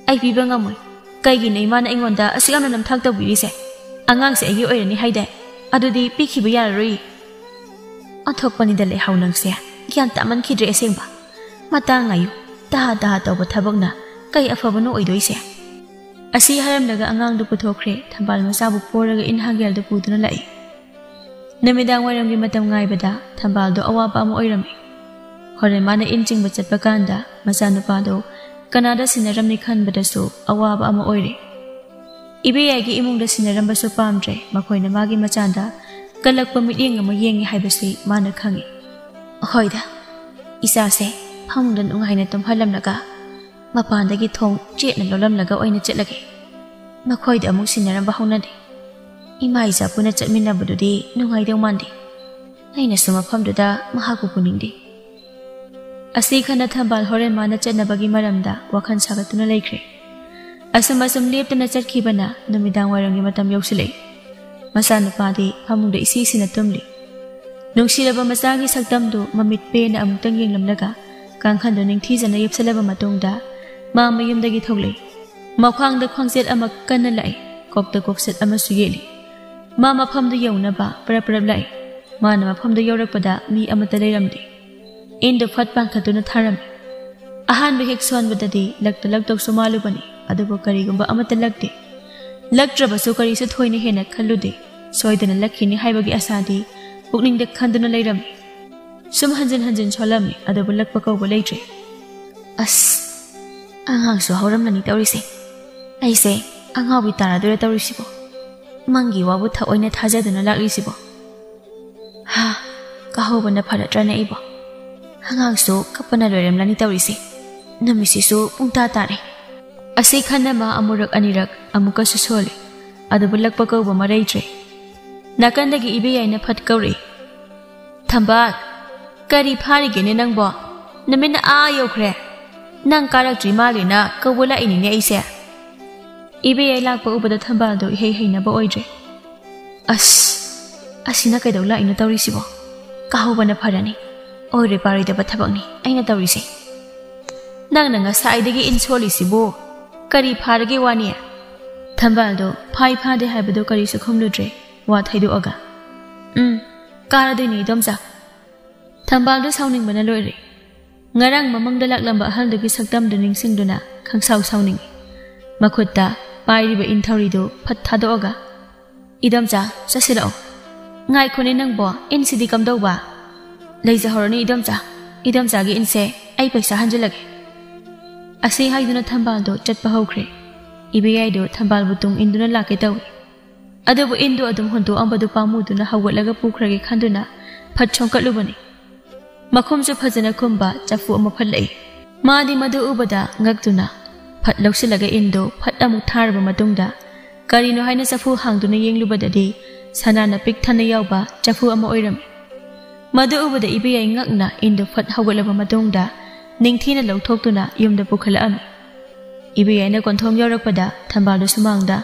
"ꯑꯩ ꯄꯤꯕ ꯉꯝꯃꯣꯏ꯫ ꯀꯩꯒꯤꯅꯣ ꯏꯃꯥꯅ ꯑꯩꯉꯣꯟꯗ ꯑꯁꯨꯛ ꯌꯥꯝꯅ ꯅꯝꯊꯥꯛ ꯇꯧꯕꯤꯔꯤꯁꯦ? ꯑꯉꯥꯡꯁꯦ ꯑꯩꯒꯤ ꯑꯣꯏꯔꯅꯤ ꯍꯥꯏꯗꯥꯏ? ꯑꯗꯨꯗꯤ ꯄꯤꯈꯤꯕ ꯌꯥꯔꯔꯣꯏ꯫" "ꯑꯣꯟꯊꯣꯛꯄꯅꯤꯗ ꯂꯩꯍꯥꯎ ꯅꯪꯁꯦ꯫ ꯒ꯭ꯌꯥꯟ ꯇꯥꯃꯟꯈꯤꯗ꯭ꯔꯦ ꯑꯁꯦꯡꯕ꯫ ꯃꯇꯥꯡ ꯉꯥꯏꯌꯨ꯫ ꯇꯍꯥ ꯇꯍꯥ ꯇꯧꯕ ꯊꯕꯛꯅ ꯀꯩ ꯑꯐꯕꯅꯣ ꯑꯣꯏꯗꯣꯏꯁꯦ?" ꯑꯁꯤ ꯍꯥꯏꯔꯝꯂꯒ ꯑꯉꯥꯡꯗꯨ ꯄꯨꯊꯣꯛꯈ꯭ꯔꯦ꯫ ꯊꯝꯕꯥꯜ ꯃꯆꯥꯕꯨ ꯄꯣꯔꯒ ꯏꯟ ꯍꯥꯡꯒꯦꯜꯗ ꯄꯨꯗꯨꯅ ꯂꯥꯛꯏ꯫ ꯅꯨꯃꯤꯗꯥꯡ ꯋꯥꯏꯔꯝꯒꯤ ꯃꯇꯝ ꯉꯥꯏꯕꯗ ꯊꯝꯕꯥꯜꯗꯣ ꯑꯋꯥꯕ ꯑꯃ ꯑꯣꯏꯔꯝꯃꯤ꯫ ꯍꯣꯔꯦꯟ ꯃꯥꯅ ꯏꯟ ꯆꯤꯡꯕ ꯆꯠꯄ ꯀꯥꯟꯗ ꯃꯆꯥꯅꯨꯄꯥꯗꯣ ꯀꯅꯥꯗ ꯁꯤꯟꯅꯔꯝꯅꯤ ꯈꯟꯕꯗꯁꯨ ꯑꯋꯥꯕ ꯑꯃ ꯑꯣꯏꯔꯦ꯫ ꯏꯕꯦꯌꯥꯏꯒꯤ ꯏꯃꯨꯡꯗ ꯁꯤꯟꯅꯔꯝꯕꯁꯨ ꯄꯥꯝꯗ꯭ꯔꯦ꯫ ꯃꯈꯣꯏꯅ ꯃꯥꯒꯤ ꯃꯆꯥꯗ ꯀꯜꯂꯛꯄ ꯃꯤꯠꯌꯦꯡ ꯑꯃ ꯌꯦꯡꯉꯤ ꯍꯥꯏꯕꯁꯤ ꯃꯥꯅ ꯈꯪꯉꯤ꯫ "ꯍꯣꯏꯗ, ꯏꯆꯥꯁꯦ ꯐꯃꯨꯡꯗ ꯅꯨꯡꯉꯥꯏꯅ ꯇꯨꯝꯍꯜꯂꯝꯂꯒ ꯃꯄꯥꯟꯗꯒꯤ ꯊꯣꯡ ꯆꯦꯠꯅ ꯂꯣꯜꯂꯝꯂꯒ ꯑꯣꯏꯅ ꯆꯠꯂꯒꯦ꯫ ꯃꯈꯣꯏꯗ ꯑꯃꯨꯛ ꯁꯤꯟꯅꯔꯝꯕ ꯍꯧꯅꯗꯦ꯫ ꯏꯃꯥ ꯏꯆꯥ ꯄꯨꯟꯅ ꯆꯠꯃꯤꯟꯅꯕꯗꯨꯗꯤ ꯅꯨꯡꯉꯥꯏꯗꯧ ꯃꯥꯟꯗꯦ꯫ ꯑꯩꯅꯁꯨ ꯃꯐꯝꯗꯨꯗ ꯃꯍꯥꯛꯄꯨ ꯄꯨꯅꯤꯡꯗꯦ꯫" ꯑꯁꯤ ꯈꯟꯅ ꯊꯝꯕꯥꯜ ꯍꯣꯔꯦꯟ ꯃꯥꯅ ꯆꯠꯅꯕꯒꯤ ꯃꯔꯝꯗ ꯋꯥꯈꯜ ꯁꯥꯒꯠꯇꯨꯅ ꯂꯩꯈ꯭ꯔꯦ꯫ ꯑꯁꯨꯝ ꯑꯁꯨꯝ ꯂꯦꯞꯇꯅ ꯆꯠꯈꯤꯕꯅ ꯅꯨꯃꯤꯗꯥꯡ ꯋꯥꯏꯔꯝꯒꯤ ꯃꯇꯝ ꯌꯧꯁꯤꯜꯂꯛꯏ꯫ ꯃꯆꯥꯅꯨꯄꯥꯗꯤ ꯐꯃꯨꯡꯗ ꯏꯁꯤ ꯏꯁꯤꯅ ꯇꯨꯝꯂꯤ꯫ ꯅꯨꯡꯁꯤꯔꯕ ꯃꯆꯥꯒꯤ ꯁꯛꯇꯝꯗꯨ ꯃꯃꯤꯠ ꯄꯦꯟꯅ ꯑꯃꯨꯛꯇꯪ ꯌꯦꯡꯂꯝꯂꯒ ꯀꯥꯡꯈꯟꯗꯨ ꯅꯤꯡꯊꯤꯖꯅ ꯌꯦꯞꯁꯜꯂꯕ ꯃꯇꯨꯡꯗ ꯃꯥ ꯃꯌꯨꯝꯗꯒꯤ ꯊꯣꯛꯂꯛꯏ꯫ ꯃꯈ꯭ꯋꯥꯡꯗ ꯈ꯭ꯋꯥꯡꯖꯦꯠ ꯑꯃ ꯀꯟꯅ ꯂꯥꯛꯏ꯫ ꯀꯣꯛꯇ ꯀꯣꯛꯆꯠ ꯑꯃꯁꯨ ꯌꯦꯠꯂꯤ꯫ ꯃꯥ ꯃꯐꯝꯗꯨ ꯌꯧꯅꯕ ꯄꯔꯞ ꯄꯔꯞ ꯂꯥꯛꯏ꯫ ꯃꯥꯅ ꯃꯐꯝꯗꯨ ꯌꯧꯔꯛꯄꯗ ꯃꯤ ꯑꯃꯠꯇ ꯂꯩꯔꯝꯗꯦ꯫ ꯏꯟꯗꯨ ꯐꯠ ꯄꯥꯟꯈꯠꯇꯨꯅ ꯊꯥꯔꯝꯃꯤ꯫ ꯑꯍꯥꯟꯕ ꯍꯦꯛ ꯁꯣꯟꯕꯗꯗꯤ ꯂꯛꯇ ꯂꯛꯇꯧꯁꯨ ꯃꯥꯜꯂꯨꯕꯅꯤ, ꯑꯗꯨꯕꯨ ꯀꯔꯤꯒꯨꯝꯕ ꯑꯃꯠꯇ ꯂꯛꯇꯦ꯫ ꯂꯛꯇ꯭ꯔꯕꯁꯨ ꯀꯔꯤꯁꯨ ꯊꯣꯏꯅ ꯍꯦꯟꯅ ꯈꯜꯂꯨꯗꯦ꯫ ꯁꯣꯏꯗꯅ ꯂꯛꯈꯤꯅꯤ ꯍꯥꯏꯕꯒꯤ ꯑꯁꯥꯗꯤ ꯄꯨꯛꯅꯤꯡꯗ ꯈꯟꯗꯨꯅ ꯂꯩꯔꯝꯃꯤ꯫ ꯁꯨꯝ ꯍꯟꯖꯤꯟ ꯍꯟꯖꯤꯟ ꯁꯣꯜꯂꯝꯃꯤ, ꯑꯗꯨꯕꯨ ꯂꯛꯄ ꯀꯧꯕ ꯂꯩꯇ꯭ꯔꯦ꯫ "ꯑꯁ, ꯑꯉꯥꯡꯁꯨ ꯍꯧꯔꯝꯂꯅꯤ ꯇꯧꯔꯤꯁꯦ꯫ ꯑꯩꯁꯦ ꯑꯉꯥꯎꯕꯤ ꯇꯥꯔꯗꯣꯏꯔ ꯇꯧꯔꯤꯁꯤꯕꯣ? ꯃꯪꯒꯤ ꯋꯥꯕꯨ ꯊꯑꯣꯏꯅ ꯊꯥꯖꯗꯨꯅ ꯂꯥꯛꯂꯤꯁꯤꯕꯣ? ꯍꯥ, ꯀꯥꯍꯧꯕꯅ ꯐꯔꯗ꯭ꯔꯅꯦ ꯑꯩꯕꯣ? ꯑꯉꯥꯡꯁꯨ ꯀꯞꯄꯅ ꯂꯣꯏꯔꯝꯂꯅꯤ ꯇꯧꯔꯤꯁꯦ꯫ ꯅꯨꯃꯤꯠꯁꯤꯁꯨ ꯄꯨꯡ ꯇꯥ ꯇꯥꯔꯦ꯫" ꯑꯁꯤ ꯈꯟꯅ ꯃꯥ ꯑꯃꯨꯔꯛ ꯑꯅꯤꯔꯛ ꯑꯃꯨꯛꯀꯁꯨ ꯁꯣꯜꯂꯤ, ꯑꯗꯨꯕꯨ ꯂꯛꯄ ꯀꯧꯕ ꯃꯔꯩꯗ꯭ꯔꯦ꯫ ꯅꯥꯀꯟꯗꯒꯤ ꯏꯕꯦꯌꯥꯏꯅ ꯐꯠ ꯀꯧꯔꯛꯏ꯫ "ꯊꯝꯕꯥꯜ, ꯀꯔꯤ ꯐꯥꯔꯤꯒꯦꯅꯦ ꯅꯪꯕꯣ? ꯅꯨꯃꯤꯠꯅ ꯑꯥ ꯌꯧꯈ꯭ꯔꯦ꯫ ꯅꯪ ꯀꯥꯔꯛꯇ꯭ꯔꯤ ꯃꯥꯜꯂꯦꯅ ꯀꯧꯕ ꯂꯥꯛꯏꯅꯤꯅꯦ ꯑꯩꯁꯦ꯫" ꯏꯕꯦꯌꯥꯏ ꯂꯥꯛꯄ ꯎꯕꯗ ꯊꯝꯕꯥꯜꯗꯣ ꯏꯍꯩ ꯍꯩꯅꯕ ꯑꯣꯏꯗ꯭ꯔꯦ꯫ "ꯑꯁ, ꯑꯁꯤꯅ ꯀꯩꯗꯧ ꯂꯥꯛꯏꯅꯣ ꯇꯧꯔꯤꯁꯤꯕꯣ? ꯀꯥꯍꯧꯕꯅ ꯐꯔꯅꯤ꯫ ꯑꯣꯏꯔꯣꯏ ꯄꯥꯔꯣꯏꯗꯕ ꯊꯕꯛꯅꯤ ꯑꯩꯅ ꯇꯧꯔꯤꯁꯦ꯫" ꯅꯪꯅ ꯉꯁꯥꯏꯗꯒꯤ ꯏꯟ ꯁꯣꯜꯂꯤꯁꯤꯕꯨ ꯀꯔꯤ ꯐꯥꯔꯒꯦ ꯋꯥꯅꯤ? ꯊꯝꯕꯥꯜꯗꯣ ꯐꯥꯏ ꯐꯥꯗꯦ ꯍꯥꯏꯕꯗꯣ ꯀꯔꯤꯁꯨ ꯈꯨꯝꯂꯨꯗ꯭ꯔꯦ, ꯋꯥ ꯊꯩꯗꯣꯛꯑꯒ꯫ "ꯎꯝ, ꯀꯥꯔꯗꯣꯏꯅꯦ, ꯏꯗꯣꯝꯆꯥ"꯫ ꯊꯝꯕꯥꯜꯗꯣ ꯁꯥꯎꯅꯤꯡꯕꯅ ꯂꯣꯏꯔꯦ꯫ ꯉꯔꯥꯡ ꯃꯃꯪꯗ ꯂꯥꯛꯂꯝꯕ ꯑꯍꯜꯗꯨꯒꯤ ꯁꯛꯇꯝꯗꯨ ꯅꯤꯡꯁꯤꯡꯗꯨꯅ ꯈꯪꯁꯥꯎ ꯁꯥꯎꯅꯤꯡꯏ꯫ ꯃꯈꯨꯠꯇ ꯄꯥꯏꯔꯤꯕ ꯏꯟꯊꯧꯔꯤꯗꯨ ꯐꯠ ꯊꯥꯗꯣꯛꯑꯒ, "ꯏꯗꯣꯝꯆꯥ, ꯆꯠꯁꯤꯜꯂꯛꯑꯣ"꯫ "ꯉꯥꯏꯈꯣꯅꯦ ꯅꯪꯕꯣ, ꯏꯟꯁꯤꯗꯤ ꯀꯝꯗꯧꯕ?" "ꯂꯩꯖꯍꯧꯔꯅꯤ ꯏꯗꯣꯝꯆꯥ, ꯏꯗꯣꯝꯆꯥꯒꯤ ꯏꯟꯁꯦ ꯑꯩ ꯄꯩꯁꯥ ꯍꯟꯖꯤꯜꯂꯒꯦ"꯫ ꯑꯁꯤ ꯍꯥꯏꯗꯨꯅ ꯊꯝꯕꯥꯜꯗꯣ ꯆꯠꯄ ꯍꯧꯈ꯭ꯔꯦ꯫ ꯏꯕꯦꯌꯥꯏꯗꯣ ꯊꯝꯕꯥꯜꯕꯨ ꯇꯨꯡ ꯏꯟꯗꯨꯅ ꯂꯥꯛꯀꯦ ꯇꯧꯏ꯫ ꯑꯗꯨꯕꯨ ꯏꯟꯗꯨ ꯑꯗꯨꯝ ꯍꯨꯟꯗꯣꯛꯑꯝꯕꯗꯨ ꯄꯥꯝꯃꯨꯗꯨꯅ ꯍꯧꯒꯠꯂꯒ ꯄꯨꯈ꯭ꯔꯒꯦ ꯈꯟꯗꯨꯅ ꯐꯠ ꯁꯣꯟꯀꯠꯂꯨꯕꯅꯤ꯫ ꯃꯈꯨꯝꯁꯨ ꯐꯖꯅ ꯈꯨꯝꯕ ꯆꯐꯨ ꯑꯃ ꯐꯠꯂꯛꯏ꯫ ꯃꯥꯗꯤ ꯃꯗꯨ ꯎꯕꯗ ꯉꯛꯇꯨꯅ ꯐꯠ ꯂꯧꯁꯤꯜꯂꯒ ꯏꯟꯗꯨ ꯐꯠ ꯑꯃꯨꯛ ꯊꯥꯔꯕ ꯃꯇꯨꯡꯗ, ꯀꯔꯤꯅꯣ ꯍꯥꯏꯅ ꯆꯐꯨ ꯍꯥꯡꯗꯨꯅ ꯌꯦꯡꯂꯨꯕꯗꯗꯤ ꯁꯅꯥꯅ ꯄꯤꯛ ꯊꯟꯅ ꯌꯥꯎꯕ ꯆꯐꯨ ꯑꯃ ꯑꯣꯏꯔꯝꯃꯤ꯫ ꯃꯗꯨ ꯎꯕꯗ ꯏꯕꯦꯌꯥꯏ ꯉꯛꯅ ꯏꯟꯗꯨ ꯐꯠ ꯍꯧꯒꯠꯂꯕ ꯃꯇꯨꯡꯗ ꯅꯤꯡꯊꯤꯅ ꯂꯧꯊꯣꯛꯇꯨꯅ ꯌꯨꯝꯗ ꯄꯨꯈꯠꯂꯛꯑꯝꯃꯤ꯫ ꯏꯕꯦꯌꯥꯏꯅ ꯀꯣꯟꯊꯣꯡ ꯌꯧꯔꯛꯄꯗ ꯊꯝꯕꯥꯜꯗꯨ ꯁꯨꯃꯥꯡꯗ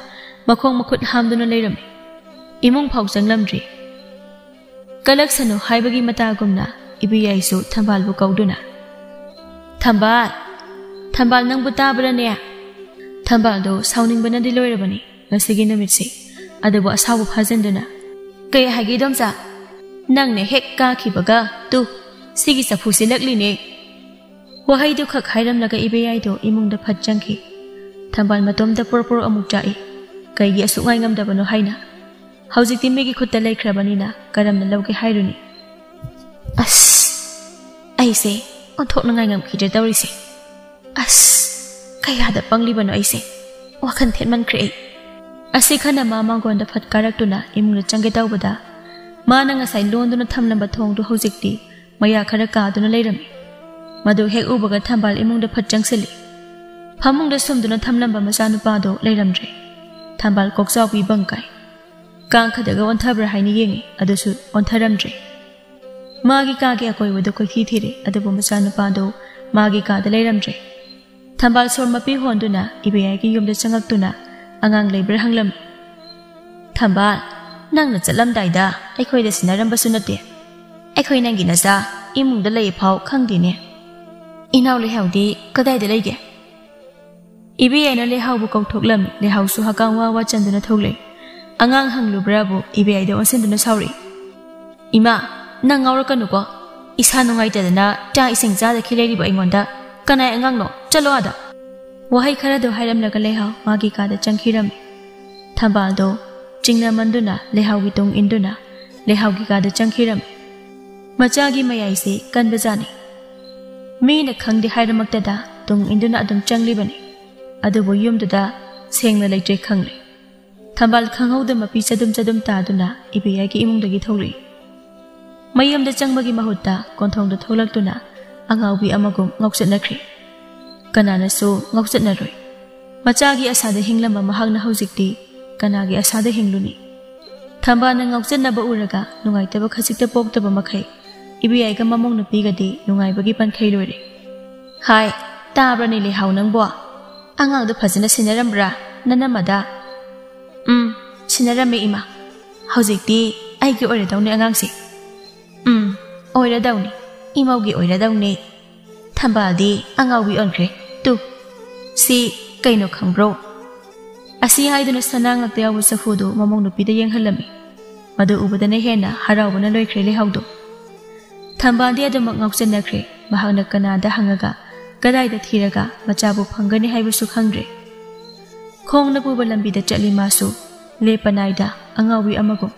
ꯃꯈꯣꯡ ꯃꯈꯨꯠ ꯍꯥꯝꯗꯨꯅ ꯂꯩꯔꯝꯃꯤ꯫ ꯏꯃꯨꯡ ꯐꯥꯎ ꯆꯪꯂꯝꯗ꯭ꯔꯤ꯫ ꯀꯂꯛꯁꯅꯨ ꯍꯥꯏꯕꯒꯤ ꯃꯇꯥꯒꯨꯝꯅ ꯏꯕꯦꯌꯥꯏꯁꯨ ꯊꯝꯕꯥꯜꯕꯨ ꯀꯧꯗꯨꯅ, "ꯊꯝꯕꯥꯜ! ꯊꯝꯕꯥꯜ, ꯅꯪꯕꯨ ꯇꯥꯕ꯭ꯔꯅꯦ?" ꯊꯝꯕꯥꯜꯗꯣ ꯁꯥꯎꯅꯤꯡꯕꯅꯗꯤ ꯂꯣꯏꯔꯕꯅꯤ ꯉꯁꯤꯒꯤ ꯅꯨꯃꯤꯠꯁꯤ꯫ ꯑꯗꯨꯕꯨ ꯑꯁꯥꯎꯕ ꯐꯥꯖꯤꯟꯗꯨꯅ, "ꯀꯩ ꯍꯥꯏꯒꯦ ꯏꯗꯣꯝꯆꯥ? ꯅꯪꯅ ꯍꯦꯛ ꯀꯥꯈꯤꯕꯒ ꯇꯨ, ꯁꯤꯒꯤ ꯆꯐꯨꯁꯤ ꯂꯛꯂꯤꯅꯦ"꯫ ꯋꯥꯍꯩꯗꯨ ꯈꯛ ꯍꯥꯏꯔꯝꯂꯒ ꯏꯕꯦꯌꯥꯏꯗꯣ ꯏꯃꯨꯡꯗ ꯐꯠ ꯆꯪꯈꯤ꯫ ꯊꯝꯕꯥꯜ ꯃꯇꯣꯝꯇ ꯄꯣꯔꯣ ꯄꯣꯔꯣ ꯑꯃꯨꯛ ꯆꯥꯛꯏ꯫ ꯀꯩꯒꯤ ꯑꯁꯨꯛ ꯉꯥꯏꯉꯝꯗꯕꯅꯣ ꯍꯥꯏꯅ꯫ ꯍꯧꯖꯤꯛꯇꯤ ꯃꯤꯒꯤ ꯈꯨꯠꯇ ꯂꯩꯈ꯭ꯔꯕꯅꯤꯅ ꯀꯔꯝꯅ ꯂꯧꯒꯦ ꯍꯥꯏꯔꯨꯅꯤ? ꯑꯁ, ꯑꯩꯁꯦ ꯑꯣꯟꯊꯣꯛꯅ ꯉꯥꯏꯉꯝꯈꯤꯗ꯭ꯔꯦ ꯇꯧꯔꯤꯁꯦ꯫ ꯑꯁ, ꯀꯌꯥꯗ ꯄꯪꯂꯤꯕꯅꯣ ꯑꯩꯁꯦ꯫ ꯋꯥꯈꯜ ꯊꯦꯠꯃꯟꯈ꯭ꯔꯦ ꯑꯩ꯫ ꯑꯁꯤ ꯈꯟꯅ ꯃꯥ ꯃꯥꯡꯒꯣꯟꯗ ꯐꯠ ꯀꯥꯔꯛꯇꯨꯅ ꯏꯃꯨꯡꯗ ꯆꯪꯒꯦ ꯇꯧꯕꯗ, ꯃꯥꯅ ꯉꯁꯥꯏ ꯂꯣꯟꯗꯨꯅ ꯊꯝꯂꯝꯕ ꯊꯣꯡꯗꯨ ꯍꯧꯖꯤꯛꯇꯤ ꯃꯌꯥ ꯈꯔ ꯀꯥꯗꯨꯅ ꯂꯩꯔꯝꯃꯤ꯫ ꯃꯗꯨ ꯍꯦꯛ ꯎꯕꯒ ꯊꯝꯕꯥꯜ ꯏꯃꯨꯡꯗ ꯐꯠ ꯆꯪꯁꯤꯜꯂꯤ꯫ ꯐꯃꯨꯡꯗ ꯁꯨꯝꯗꯨꯅ ꯊꯝꯂꯝꯕ ꯃꯆꯥꯅꯨꯄꯥꯗꯨ ꯂꯩꯔꯝꯗ꯭ꯔꯦ꯫ ꯊꯝꯕꯥꯜ ꯀꯣꯛꯆꯥꯎꯕꯤ ꯕꯪ ꯀꯥꯏ꯫ ꯀꯥꯡꯈꯗꯒ ꯑꯣꯟꯊꯕ꯭ꯔꯥ ꯍꯥꯏꯅ ꯌꯦꯡꯉꯤ, ꯑꯗꯨꯁꯨ ꯑꯣꯟꯊꯔꯝꯗ꯭ꯔꯦ꯫ ꯃꯥꯒꯤ ꯀꯥꯒꯤ ꯑꯀꯣꯏꯕꯗꯨ ꯀꯣꯏꯊꯤ ꯊꯤꯔꯦ, ꯑꯗꯨꯕꯨ ꯃꯆꯥꯅꯨꯄꯥꯗꯨ ꯃꯥꯒꯤ ꯀꯥꯗ ꯂꯩꯔꯝꯗ꯭ꯔꯦ꯫ ꯊꯝꯕꯥꯜ ꯁꯣꯔ ꯃꯄꯤ ꯍꯣꯟꯗꯨꯅ ꯏꯕꯦꯌꯥꯏꯒꯤ ꯌꯨꯝꯗ ꯆꯪꯉꯛꯇꯨꯅ ꯑꯉꯥꯡ ꯂꯩꯕ꯭ꯔꯥ ꯍꯪꯂꯝꯃꯤ꯫ "ꯊꯝꯕꯥꯜ, ꯅꯪꯅ ꯆꯠꯂꯝꯗꯥꯏꯗ ꯑꯩꯈꯣꯏꯗ ꯁꯤꯟꯅꯔꯝꯕꯁꯨ ꯅꯠꯇꯦ꯫ ꯑꯩꯈꯣꯏ ꯅꯪꯒꯤ ꯅꯆꯥ ꯏꯃꯨꯡꯗ ꯂꯩ ꯐꯥꯎ ꯈꯪꯗꯦꯅꯦ"꯫ "ꯏꯅꯥꯎ ꯂꯩꯍꯥꯎꯗꯤ ꯀꯗꯥꯏꯗ ꯂꯩꯒꯦ?" ꯏꯕꯦꯌꯥꯏꯅ ꯂꯩꯍꯥꯎꯕꯨ ꯀꯧꯊꯣꯛꯂꯝꯃꯤ꯫ ꯂꯩꯍꯥꯎꯁꯨ ꯍꯀꯥꯝ ꯋꯥ ꯋꯥ ꯆꯟꯗꯨꯅ ꯊꯣꯛꯂꯛꯏ꯫ ꯑꯉꯥꯡ ꯍꯪꯂꯨꯕ꯭ꯔꯥꯕꯨ ꯏꯕꯦꯌꯥꯏꯗ ꯑꯣꯟꯁꯤꯟꯗꯨꯅ ꯁꯥꯎꯔꯛꯏ꯫ "ꯏꯃꯥ, ꯅꯪ ꯉꯥꯎꯔꯛꯀꯅꯨꯀꯣ꯫ ꯏꯁꯥ ꯅꯨꯡꯉꯥꯏꯇꯗꯅ ꯆꯥꯛ ꯏꯁꯤꯡ ꯆꯥꯗꯈꯤ ꯂꯩꯔꯤꯕ ꯑꯩꯉꯣꯟꯗ ꯀꯅꯥꯏ ꯑꯉꯥꯡꯅꯣ? ꯆꯠꯂꯣ ꯑꯥꯗ!" ꯋꯥꯍꯩ ꯈꯔꯗꯨ ꯍꯥꯏꯔꯝꯂꯒ ꯂꯩꯍꯥꯎ ꯃꯥꯒꯤ ꯀꯥꯗ ꯆꯪꯈꯤꯔꯝꯃꯤ꯫ ꯊꯝꯕꯥꯜꯗꯣ ꯆꯤꯡꯅꯃꯟꯗꯨꯅ ꯂꯩꯍꯥꯎꯒꯤ ꯇꯨꯡ ꯏꯟꯗꯨꯅ ꯂꯩꯍꯥꯎꯒꯤ ꯀꯥꯗ ꯆꯪꯈꯤꯔꯝꯃꯤ꯫ ꯃꯆꯥꯒꯤ ꯃꯌꯥꯏꯁꯤ ꯀꯟꯕꯖꯥꯠꯅꯤ꯫ ꯃꯤꯅ ꯈꯪꯗꯦ ꯍꯥꯏꯔꯃꯛꯇꯗ ꯇꯨꯡ ꯏꯟꯗꯨꯅ ꯑꯗꯨꯝ ꯆꯪꯂꯤꯕꯅꯤ꯫ ꯑꯗꯨꯕꯨ ꯌꯨꯝꯗꯨꯗ ꯁꯦꯡꯅ ꯂꯩꯇ꯭ꯔꯦ ꯈꯪꯂꯦ꯫ ꯊꯝꯕꯥꯜ ꯈꯪꯍꯧꯗ ꯃꯄꯤ ꯆꯗꯨꯝ ꯆꯗꯨꯝ ꯇꯥꯗꯨꯅ ꯏꯕꯦꯌꯥꯏꯒꯤ ꯏꯃꯨꯡꯗꯒꯤ ꯊꯣꯛꯂꯛꯏ꯫ ꯃꯌꯨꯝꯗ ꯆꯪꯕꯒꯤ ꯃꯍꯨꯠꯇ ꯀꯣꯟꯊꯣꯡꯗ ꯊꯣꯛꯂꯛꯇꯨꯅ ꯑꯉꯥꯎꯕꯤ ꯑꯃꯒꯨꯝ ꯉꯥꯎꯆꯠꯅꯈ꯭ꯔꯦ꯫ ꯀꯅꯥꯅꯁꯨ ꯉꯥꯎꯆꯠꯅꯔꯣꯏ꯫ ꯃꯆꯥꯒꯤ ꯑꯁꯥꯗ ꯍꯤꯡꯂꯝꯕ ꯃꯍꯥꯛꯅ ꯍꯧꯖꯤꯛꯇꯤ ꯀꯅꯥꯒꯤ ꯑꯁꯥꯗ ꯍꯤꯡꯂꯨꯅꯤ? ꯊꯝꯕꯥꯜꯅ ꯉꯥꯎꯆꯠꯅꯕ ꯎꯔꯒ ꯅꯨꯡꯉꯥꯏꯇꯕ ꯈꯖꯤꯛꯇ ꯄꯣꯛꯇꯕ ꯃꯈꯩ ꯏꯕꯦꯌꯥꯏꯒ ꯃꯃꯧ ꯅꯨꯄꯤꯒꯗꯤ ꯅꯨꯡꯉꯥꯏꯕꯒꯤ ꯄꯟꯈꯩ ꯂꯣꯏꯔꯦ꯫ "ꯍꯥꯏ, ꯇꯥꯕ꯭ꯔꯅꯦ ꯂꯩꯍꯥꯎ ꯅꯪꯕꯣ? ꯑꯉꯥꯡꯗꯣ ꯐꯖꯅ ꯁꯤꯟꯅꯔꯝꯕ꯭ꯔꯥ ꯅꯅꯝꯃꯗ?" "ꯎꯝ, ꯁꯤꯟꯅꯔꯝꯃꯦ ꯏꯃꯥ꯫ ꯍꯧꯖꯤꯛꯇꯤ ꯑꯩꯒꯤ ꯑꯣꯏꯔꯗꯧꯅꯦ ꯑꯉꯥꯡꯁꯦ꯫" "ꯎꯝ, ꯑꯣꯏꯔꯗꯧꯅꯤ꯫ ꯏꯃꯧꯒꯤ ꯑꯣꯏꯔꯗꯧꯅꯤ꯫ ꯊꯝꯕꯥꯜꯗꯤ ꯑꯉꯥꯎꯕꯤ ꯑꯣꯟꯈ꯭ꯔꯦ꯫ ꯇꯨ, ꯁꯤ ꯀꯩꯅꯣ ꯈꯪꯕ꯭ꯔꯣ?" ꯑꯁꯤ ꯍꯥꯏꯗꯨꯅ ꯁꯅꯥ ꯉꯛꯇ ꯌꯥꯎꯕ ꯆꯐꯨꯗꯨ ꯃꯃꯧ ꯅꯨꯄꯤꯗ ꯌꯦꯡꯍꯜꯂꯝꯃꯤ꯫ ꯃꯗꯨ ꯎꯕꯗꯅ ꯍꯦꯟꯅ ꯍꯔꯥꯎꯕꯅ ꯂꯣꯏꯈ꯭ꯔꯦ ꯂꯩꯍꯥꯎꯗꯣ꯫ ꯊꯝꯕꯥꯜꯗꯤ ꯑꯗꯨꯃꯛ ꯉꯥꯎꯆꯠꯅꯈ꯭ꯔꯦ꯫ ꯃꯍꯥꯛꯅ ꯀꯅꯥꯗ ꯍꯪꯉꯒ ꯀꯗꯥꯏꯗ ꯊꯤꯔꯒ ꯃꯆꯥꯕꯨ ꯐꯪꯒꯅꯤ ꯍꯥꯏꯕꯁꯨ ꯈꯪꯗ꯭ꯔꯦ꯫ ꯈꯣꯡꯅ ꯄꯨꯕ ꯂꯝꯕꯤꯗ ꯆꯠꯂꯤ ꯃꯥꯁꯨ, ꯂꯦꯞꯄ ꯅꯥꯏꯗ ꯑꯉꯥꯎꯕꯤ ꯑꯃꯒꯨꯝ꯫